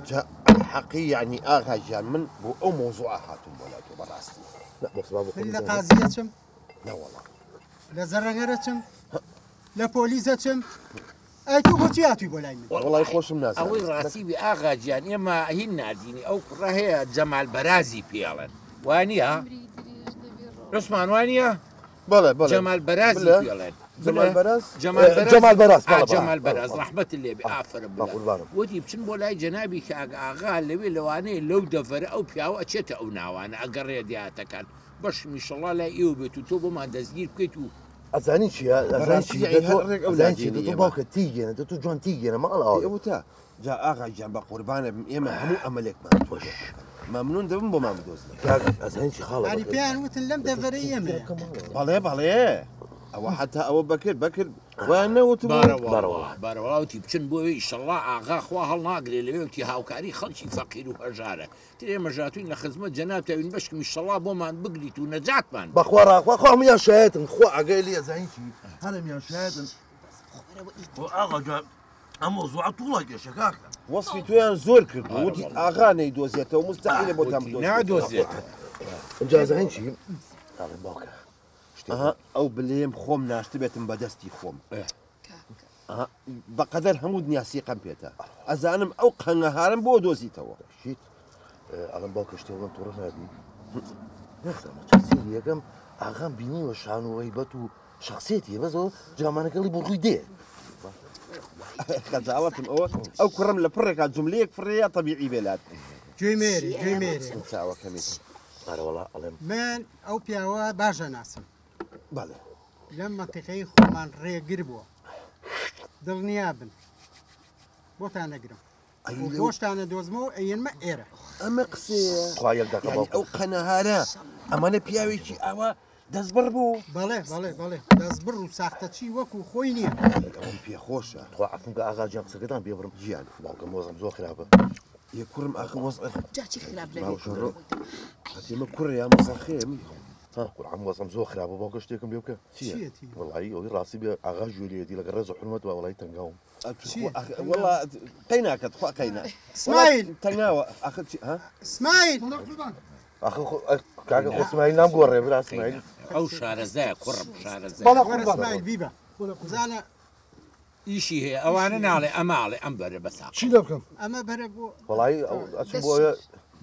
جا حەقی یعنی ئاغا گیان من بۆ ئەو مۆزوعە هاتووم بۆ لای تۆ بەڕاستی من لە قازیە چم نەوەڵا لە زەڕەگەرە چم لە پۆلیسە چم ئەی تۆ بۆچی هاتووی بۆ لای من وەڵای خۆشم نازانم ئەوەی ڕاستی بی ئاغا گیان ئێمە هین ناردینی ئەو کوڕە هەیە جەمال بەرازی پێڵێن وانە عوسمان وانە بەڵێ بەڵێ جەمال بەرازی بلە. پێڵێن جەمال بەراز؟ جەمال بەراز جەمال بەراز، بەڵێ، بەڵێ. جەمال بەراز ڕەحمەت لێ بێ ئافەرم بە قوربانم. وتی بچن بۆ لای جەنابی کاک ئاغا لەوێ لەوانەیە لەو دەڤەرە ئەو پیاوە ئەچێتە ئەو ناوانە ئەگەڕێ دیاتەکان بەش میشەڵا لای ئێوە بێت و تۆ بۆمان دەستگیر بکەیت و ئەزانی چییە ئەزانی چی بەڕاستی هەر ڕێک ئەو ئەزانی چی لادێنی تۆ ئێمە. باوکە تیگێنە تۆ جوان تیگێنە ماڵ ئاوا ئێ وتە جا ئاغا گیان بە قوربانە بم ئێمە هەموو ئەمەلێکمان تۆ مەمنون دەبم بۆمان بدۆزنەوە کاک ئەزانی چی خاڵە یانی پێیان وتن لەم دەڤەرەی ئێمەیە بەڵێ بەڵێ. ئەوە حتا ئەوە بەکر بەکر وایان نەوتبوو؟ بارەوەڵا بارەوەڵا وتی بچن بۆ ئەوێ ئیشەڵڵا ئاغا خوا هەڵناگرێ لەوێ وتی هاوکاری خەڵکی فەقیر و هەژارە تر ئێمە ژاتوین لە خزمەت جەنابتاوین بەشکم ئیشەڵڵا بۆمان بگریت و نەجاتمان بدەیت. بەخوا ڕاخوا خوا هەموویان شایەتن خوا ئاگای لێیە زانی چی هەر هەمیان شایەتن. خۆ ئاغا جان ئەم مەوزوعە توڵە کێشە کاکە. وەسفی تۆیان زۆر کرد و وتی ئاغا نەیدۆزێتەوە موستەحیلە بۆتان بدۆزێتەوە. نادۆزێتەوە. ئینجا زانی چی ئەڵێم باوکە ئەها ئەو بلێم خۆم ناشتبێتم بە دەستی خۆم بەقەدەر هەموو دنیا سیقەم پێتە ئەزانم ئەو قەنگەهارم بۆ دۆزیتەوە. شیت ئەڵێم باوکە شتێ بڵێم توڕە نابی نازانم چ سەیری یەکەم ئاغام بینیوە شان و هەیبەت و شخصیەتی بەس ئەوە جامانەکەڵی بۆ ڕووی دێ. خەجاڵەتم ئەوە ئەو کوڕم لە پڕێکا جوملەیەک فڕێیا تەبیعی بێ لات. گوێی مێری گوێی مێری. چاوەکەمی. ئەرە وەڵا ئەڵێم. من ئەو پیاوە باش ئەناسم. بەڵێ. لەم مەنتیقەی خۆمان ڕێگر بووە. دڵنیا بن بۆتان ئەگرم. و بۆشتان ئەدۆزمەوە ئەیەنمە ئێرە. ئەمە قسەیە؟ خوا یەک دەقە یانی ئەو قەنەهارە ئەمانە پیاوێکی ئاوا دەستبڕ بوو؟ بەڵێ بەڵێ بەڵێ دەستبڕ و ساختەچی وەکوو خۆی نییە. ئەوەم پێ خۆشە. تخوا عەفوم کە ئاغا گیان قسەکەتان پێ بڕم. گیان. باوکم وەزعم زۆر خراپە. ئێ کوڕم ئاخر وەزع جا چی خراپ نەبێت باوکە ئێمە کوڕێ یا مەسەخەیە من ها قورعان وەزعم زۆر خراپە باوکە شتێکم لێ بکە. چیەتی؟ وەڵایی ئەوەی ڕاستی بێ ئاغا گوێ لێیەتی لەگەڵ ڕێز و حورمەت وا وەڵایی تەنگاوم. وەڵا قەیناکە تخوا قەینا. سمایل تەنگاوە ئاخر چی ها؟ سمایل ئاخر خۆ کاکە خۆ سمایل نامگۆڕێ برا سمایل. ئەو شارەزایە کوڕم شارەزایە. وەرە سمایل بیبە بزانە ئیشی هەیە ئەوانە ناڵێ ئەمە ئەڵێ ئەم بەرە بە ساق. چی لێ بکەم؟ ئەمە بەرە بۆ وەڵایی ئەچم بۆ ئەوێ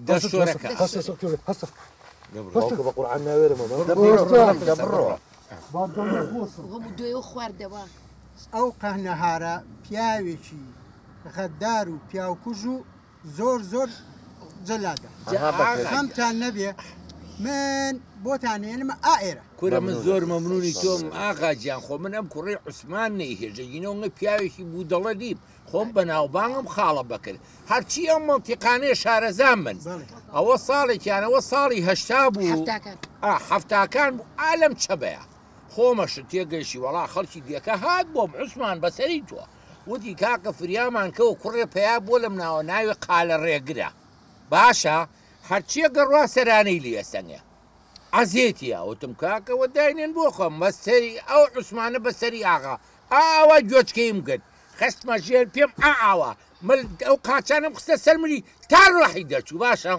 دەست شۆرەکە. هەستە هەستە باوکە بە قورعان ناوێرم ئەمە. دەبڕۆ. غەم و دۆیەوە خواردەوە. ئەو قەهنەهارە پیاوێکی غەدار و پیاوکوژ و زۆر زۆر جەلادە. خەمتان نەبێ من بۆتان هێنمە ئا ئێرە. کورە من زۆر مەمنونی تۆم ئاغا گیان خۆ من ئەم کوڕەی عوسمان نەیهێژە گینەوە پیاوێکی بودەڵە نیم خۆم بەناوبانگم خاڵە بەکر هەرچی ئەم مەنتیقانەیە شارەزام من ئەوە ساڵێکیان ئەوە ساڵی هەشتا بوو حەفتاکان بوو ئا لەم چەبەیە خۆمەشت تێگەیشتی وەڵا خەڵکی دێکە هات بۆم عوسمان بەسەری تۆ وتی کاکە فریامان کەوە کوڕێ پەیا بۆ لەم ناوە ناوی قالە ڕێگرە باشە هەرچیە گەڕوا سەرانەی لێسەنێ عەزێتیە وتم کاکە وە داینێن بۆ خۆم بەسەری ئەو عوسمانە بەسەری ئاغا ئاوا گوێچکەیم گرت خستمە ژێر پێم ئاوا مل ئەو قاچانم خستە سەر ملی تا ڕۆحی دەرچوو باشە.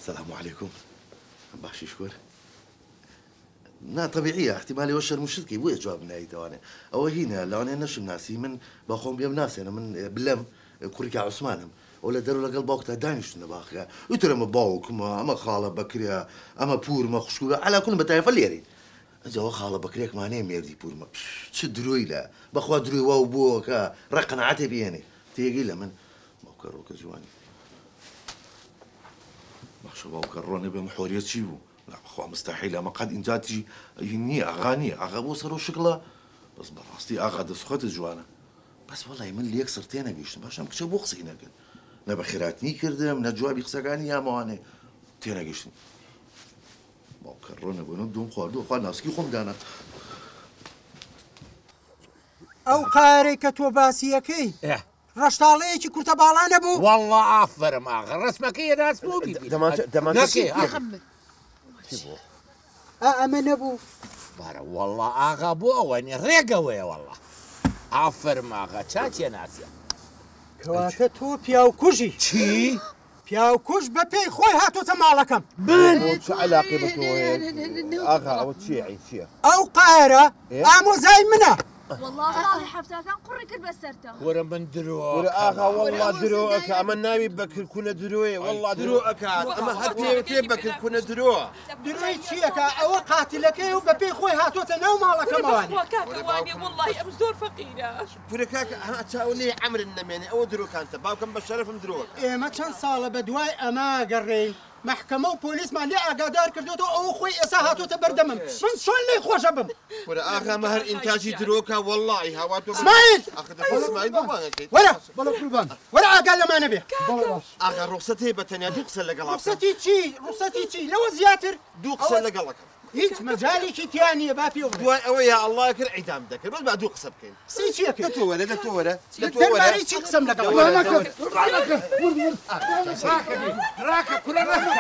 سلام علیکم باشی شکر نا تەبیعیە احتیمالی ئەوە شەرم و شت کەی بۆیە جواب نایتەوانێ ئەوە هینە لەوانەیە نەشم ناسی من بە خۆم بێم ناسێنە من بلەم کوڕی کا عوسمانم ئەو لە دەرو لەگەڵ باوکتا دانیشتن لە باخەکە ئیتر ئەمە باوکمە ئەمە خاڵە بەکرە ئەمە پورمە خوشک و عەلا کولم بە تایفە لێرەین ئەجا ئەوە خاڵە بەکرێکمان هەیە مێردی پورمە چ درۆی لە بەخوا درۆی واو بۆکە ڕێک قەناعەتێ بهێنێ تێگەی لە من باوکە ڕۆکە جوانی باشە باوکە ڕۆنە بێم حۆریە چی بوو نا بەخوا مستحیل ئەمە قەت ئینجاتی هین نییە ئاغا نییە ئاغا بۆ سەر و شکڵە بەس بەڕاستی ئاغا دەستخۆتت جوانە بەس وەڵای من لێک سڕ تێنەگەیشتم باشە ئەم کچە بۆ قسەی نەکرد نە بەخێراتنی کردم نە جوابی قسەکانی یامەوانێ تێنەگەیشتم باوکە ڕۆنە بۆ نەم دوم خواردووە خوا ناسکی خۆم دانا. ئەو قارەی کە تۆ باسی ئەکەی ڕەشتاڵەیەکی کورتە باڵا نەبوو؟ وەڵڵا ئافەرم ئاغا ڕەسمەکەی ئەناسم و بیبینم. دەمانچە دەمانچە نەکەی ئاغا. چی بوو؟ ئا ئەمە نەبوو؟ بارە وەڵڵا ئاغا بۆ ئەوە نیە ڕێک ئەوەیە وەڵڵا. ئافەرم ئاغا چاکیە ناسیە. کەواتە تۆ پیاوکوژی. چی؟ پیاوکوژ بە پێی خۆی هاتۆتە ماڵەکەم. من؟ بۆ چ عەلاقەی بە تۆوە هەیە ئاغا ئەوە چییە عەی چییە؟ ئەو قارە ئامۆزای منە. وەڵا ساڵی حەفتاکان قوڕی کرد بەسەرتەوە. کورە من درۆ کورە ئاغا وەڵا درۆ ئەکا ئەمە ناوی بەکر کونە درۆیە وەڵا درۆ ئەکات ئەمە هەر پێوتێ بەکر کونە درۆ. درۆی چی ئەکا ئەوە قاتیلەکەیە و بەپێی خۆی هاتۆتە ناو ماڵەکەمەوانێ. کورە بەخوا کاکە وانیە وەڵاهی ئەم زۆر فەقیرە. کورە کاکە ها چاو لێی عەمرت نەمێنێ ئەوە درۆکانتە باوکم بە شەرەفم درۆ ئەکا. ئێمە چەند ساڵە بەدوای ئەمە ئەگەڕێین. مەحکەمە و پۆلیسمان لێ ئاگادار کردوێتەوە، ئەوە خۆی ئێسا هاتۆتە بەردەمم، من چۆن لێی خۆشە بم؟ وەرە ئاغا مە هەر ئینتاجی درۆکە وەڵڵاهی هاوار تۆ ئیسماعیل! ئاخر دەخۆ ئیسماعیل بۆ بانگەکەیت؟ وەرە بەڵێ قوربان. وەرە ئاگا لەمانە بێ. ئاغا ڕوخسەت هەیە بە تەنیا دوو قسە لەگەڵا بکەم. ڕوخسەتی چی؟ ڕوخسەتی چی؟ لەوە زیاتر؟ دوو قسە لەگەڵەکەم. هیچ مەجالێکی تیا نییە با پێوە بڵێ. دوای ئەوە یا ئەڵڵا کرد عیدام دەکرد، بەس با دوو قسە بکەین. قسەی چی ئەکەی؟ دە تۆ وەرە، دە تۆ وەرە، دە تۆ وەرە. دەربارەی چی قسەم لەگەڵ ڕانەکە، ڕانەکە، ورد ورد. ڕاکە کورە ڕاکە.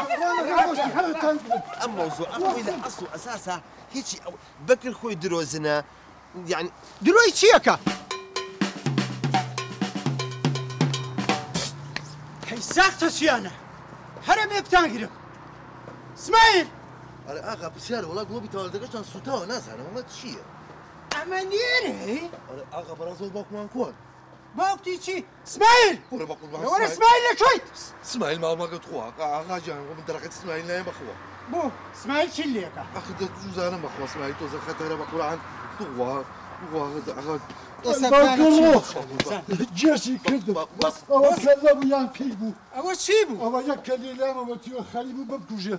ئەم مەوزوعە خۆی لە ئەسڵ و ئەساسا هیچی ئەو بەکر خۆی درۆزنە یعنی درۆی چییەکە؟ هەی ساختە چیانە؟ هەرە بێ بتانگرم. سمایل! ئەرێ ئاغا پرسیارە وەڵا گڵۆپی تەوالێتەکەشتان سووتاوە نازانم ئەمە چییە؟ ئەمە لێرەی؟ ئەرێ ئاغا بەڕاست باوکمان کوان؟ باوکتی چی؟ سمایل! وەرە بە قوربان وەرە سمایل لە کوێیت؟ سمایل ماڵمەکە تخوا ئاغا گیان من دەرەقەتی سمایل نایەم بەخوا. بۆ سمایل چی لێکە؟ ئەخ دەزانم بەخوا سمایل تۆزە خەتەرە بە قورئان تخوا تخوا ئاغا جێسی کردم ئەوە کەللە بوو یان پێی بوو؟ ئەوە چی بوو؟ ئەوە یەک کەلیلامەوە تیوە خەری بوو بمکوژێ.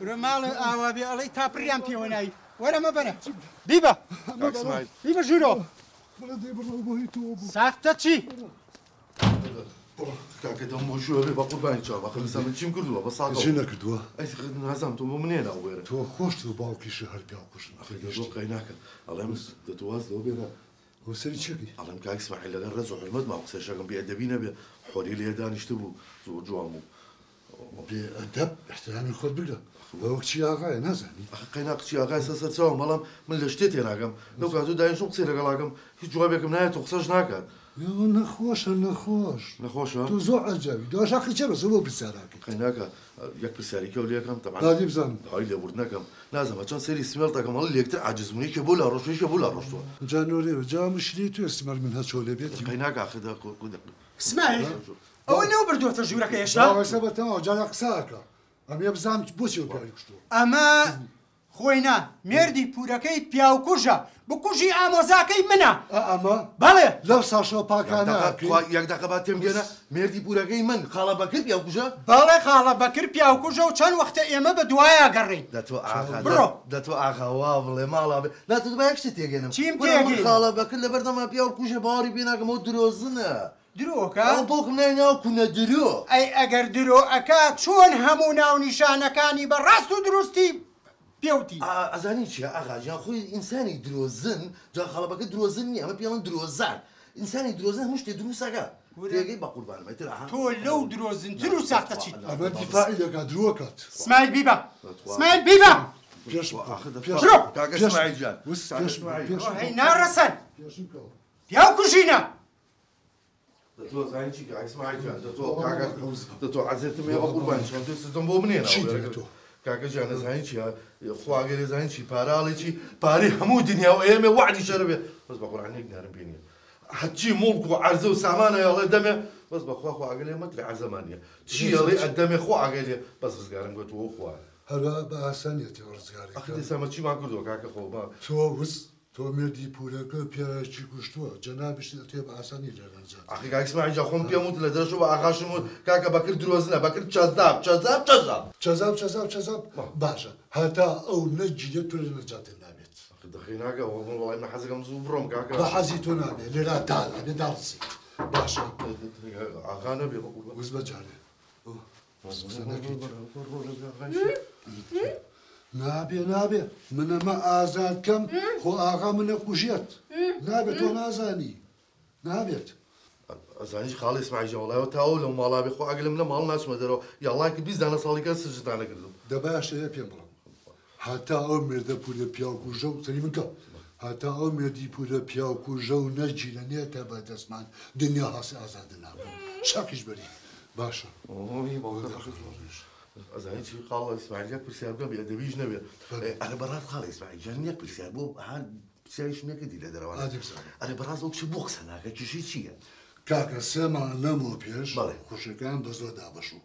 برۆ ماڵێ ئاوا بێ ئەڵێی تا پڕیان پێوە نای. وەرە مەبەرە بیبە بیبە ژوورۆ. ساختە چی؟ کاکە دەم بۆ ژوورە بێ بە قوربانی چاو بەخ لەسەر من چیم کردووە بە ساغەوە چی نەکردووە؟ ئەی نازانم تۆ بۆ منێ ناو وێرە تۆ خۆشت و باوکیشی هەر پیاو کوژن. زۆر قەی ناکە ئەڵێم دەتۆ واز لەوە بێنە. بۆ سەری چێکی؟ ئەڵێم کاک ئیسماعیل لەگەڵ ڕێز و حورمەت ماوە قسەشەکەم بێ ئەدەبی نەبێ حۆری لێ دانیشتبوو زۆر جوان بوو. بێ ئەدەب احترامی خۆت بگرە. ئەوە کچی ئاغایە نازانی؟ ئەخ قەینا کچی ئاغای سەر سەر چاوم بەڵام من لە شتێ تێناگەم لەو کاتۆ دانیشتم قسەی لەگەڵاکەم هیچ جوابێکم نایەت و قسەش ناکات. ئەوە نەخۆشە نەخۆش. نەخۆشە؟ تۆ زۆر عەجابی دواش حەقی چیە بەس بۆ پرسیاراکەی؟ قەیناکە یەک پرسیاری کەو لێکەم تەبعەن دادی بزانم. داوای لێبوردن نەکەم نازانم چەند سەیری سمێڵ دەکەم هەڵی لێکتر عاجز بوون یەکێ بۆ لا ڕۆشتووە یەکێ بۆ لا ڕۆشتووە. جا نۆرێ جا مشکلەی تۆیە سمێڵ من هەچۆ لێ بێت. قەیناکە ئاخر سمایل ئەوە نەو بردووەتە ژوورەکە هێشتا؟ ئێستا بە تەواو جارە قسە ئەکا ئەمێ بزانم بۆچی ئەو پیاوی کوشتووە. ئەمە خۆی نا مێردی پوورەکەی پیاوکوژە بکوژی ئامۆزاکەی منە. ئەمە؟ بەڵێ. لەو ساشەوە پاکانە یەک دەقە با تێم گێنە مێردی پوورەکەی من خاڵە بەکر پیاوکوژە؟ بەڵێ خاڵە بەکر پیاوکوژە و چەند وەختە ئێمە بە دوایا گەڕێین. دەتۆ ئاغا بڕۆ. دەتۆ ئاغا وا بڵێ ماڵا بێ لا تۆ با یەک شتێ تێگەنم. چیم وەرە من تێگەین؟ خاڵە بەکر لەبەردەما پیاوکوژە باوەڕی پێ ناکەم ئەو درۆزنە. درۆکە؟ ئەو باوکم ناوی ناوە کونە درۆ. ئەی ئەگەر درۆ ئەکا چۆن هەموو ناونیشانەکانی بە ڕاست و دروستی پێوتی؟ ئەزانی چییە ئاغا گیان خۆی ئینسانی درۆزن جا خاڵەبەکە درۆزن نییە ئەمە پێڵەن درۆزان ئینسانی درۆزن هەموو شتێ دروستەکە تێگەی بە قوربانم ئیتر ئەها تۆ لەو درۆزنتر و ساختە چیت؟ ئەمە دیفاعی دەکات درۆکات. سمایل بیبە سمایل بیبە پێش برۆ کاکە ئیسماعیل گیان هەی ناڕەسەن پیاو کوژینە. دەتۆ زانی چی کاک ئیسماعیل گیان دەتۆ کاکە دەتۆ عەزێتم هەیە بە قوربانی چۆن تۆ سیستەم بۆ منێ چی دەتۆ؟ کاکە گیان دەزانی چیە خوا ئەگەر دەزانی چی پارە ئەڵێ چی پارەی هەموو دنیا و ئێمە وەعدی شەرە بێ بەس بە قورئان یەک دینارم پێ نییە هەرچی موڵک و عەرزە و سامانە ئەڵێ دەمێ بەس بەخوا خوا ئەگەر لێ مەترێ عەرزەمان نییە چی ئەڵێ ئەدەمێ خوا ئەگەر لێ بەس ڕزگارم گوت و خوا هەروە بە ئاسانیەتی ڕزگاری ئەخ دیسان چیمان کردووە کاکە خۆ با تۆ وز تۆ مێردی پوورەکە پیاوێکی کوشتووە جەنابیشت ئەتێ بە ئاسانی لێ نەجات. ئەخی کاک ئیسماعیل جا خۆم پێم وت لە دەرەوە بە ئاغاشم وت کاکە بەکر درۆزنە بەکر چەزاب چەزاب چەزاب چەزاب چەزاب چەزاب باشە هەتا ئەو نەگیرێت تۆ لێ نەجاتت نابێت. ئەخی دەخی ناکە وەڵای من حەزەکەم زوو بڕۆم کاکە. بە حەزی تۆ نابێت لێرا دار ئەبێ داڕزیت باشە. ئاغا نەبێ بە قوربان. وز بەجارێ قسە نەکەیت. نابێ نابێ من ئەمە ئازاد کەم خۆ ئاغا منە کوژێت نابێت تۆ نازانی نابێت. ئەزانیش خاڵی ئیسماعیل جان وەڵای تاوە لەو ماڵا بێ خۆ ئەگەلم لە ماڵ ناچمە دەرەوە یاڵای کە 20 دانە ساڵی کە سجدان نەکردم. دە باشە هەیە پێم بڵێم هەتا ئەو مێردە پوورە پیاوکوژە و سەری من کە هەتا ئەو مێردی پوورە پیاوکوژە و نەگیرە نێتە بەدەستمان دنیا هەستی ئازادە نابن شەقیش بەری باشە. ئەزانی چی خاڵ ئیسماعیل یەک پرسیار بکەم بێئەدەبیش نەبێ ئەرێ بەڕاست خاڵ ئیسماعیل گیان یەک پرسیار بۆ ها پرسیاریشم نەکردی لە دەرەوە ئەرێ بەڕاست ئەو کچە بۆ قسە ناکە کێشەی چییە؟ کاکە سێ مانگ لەمەوە پێش خوشکەکان بە زۆر دابەشوو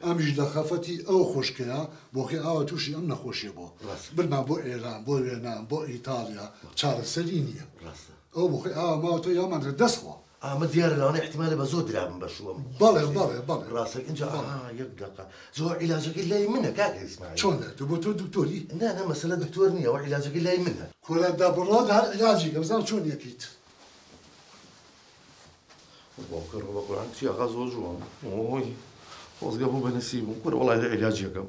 ئەمیش لە خەفەتی ئەو خوشکەیە بۆخی ئاوا تووشی ئەم نەخۆشیە بۆ برمان بۆ ئێران بۆ وێنان بۆ ئیتاڵیا چارەسەری نییە ئەو بۆخی ئاوا ماوەتەوە یامان دەستخوا. ئامە دیارە لەوانەیە احتیمالە بە زۆر درابم بە شووەم. بەڵێ بەڵێ بەڵێ. ڕاستە ئینجا ئا یەک دەقە زۆر عیلاجەکەی لای منە کاکە ئیسماعیل. چۆن لای تۆ؟ بۆ تۆ دکتۆری؟ نا نا مەسەلە دکتۆر نییە ئەوە عیلاجەکەی لای منە. کورە دە بڕۆ هەر عیلاجی کە بزانم چۆن یەکەیت. باوکە ڕۆ بە قورعان کچی ئاغا زۆر جوان. ئۆی خۆزگە بوو بە نسیبم. کورە وەڵای هەر عیلاجی یەکەم.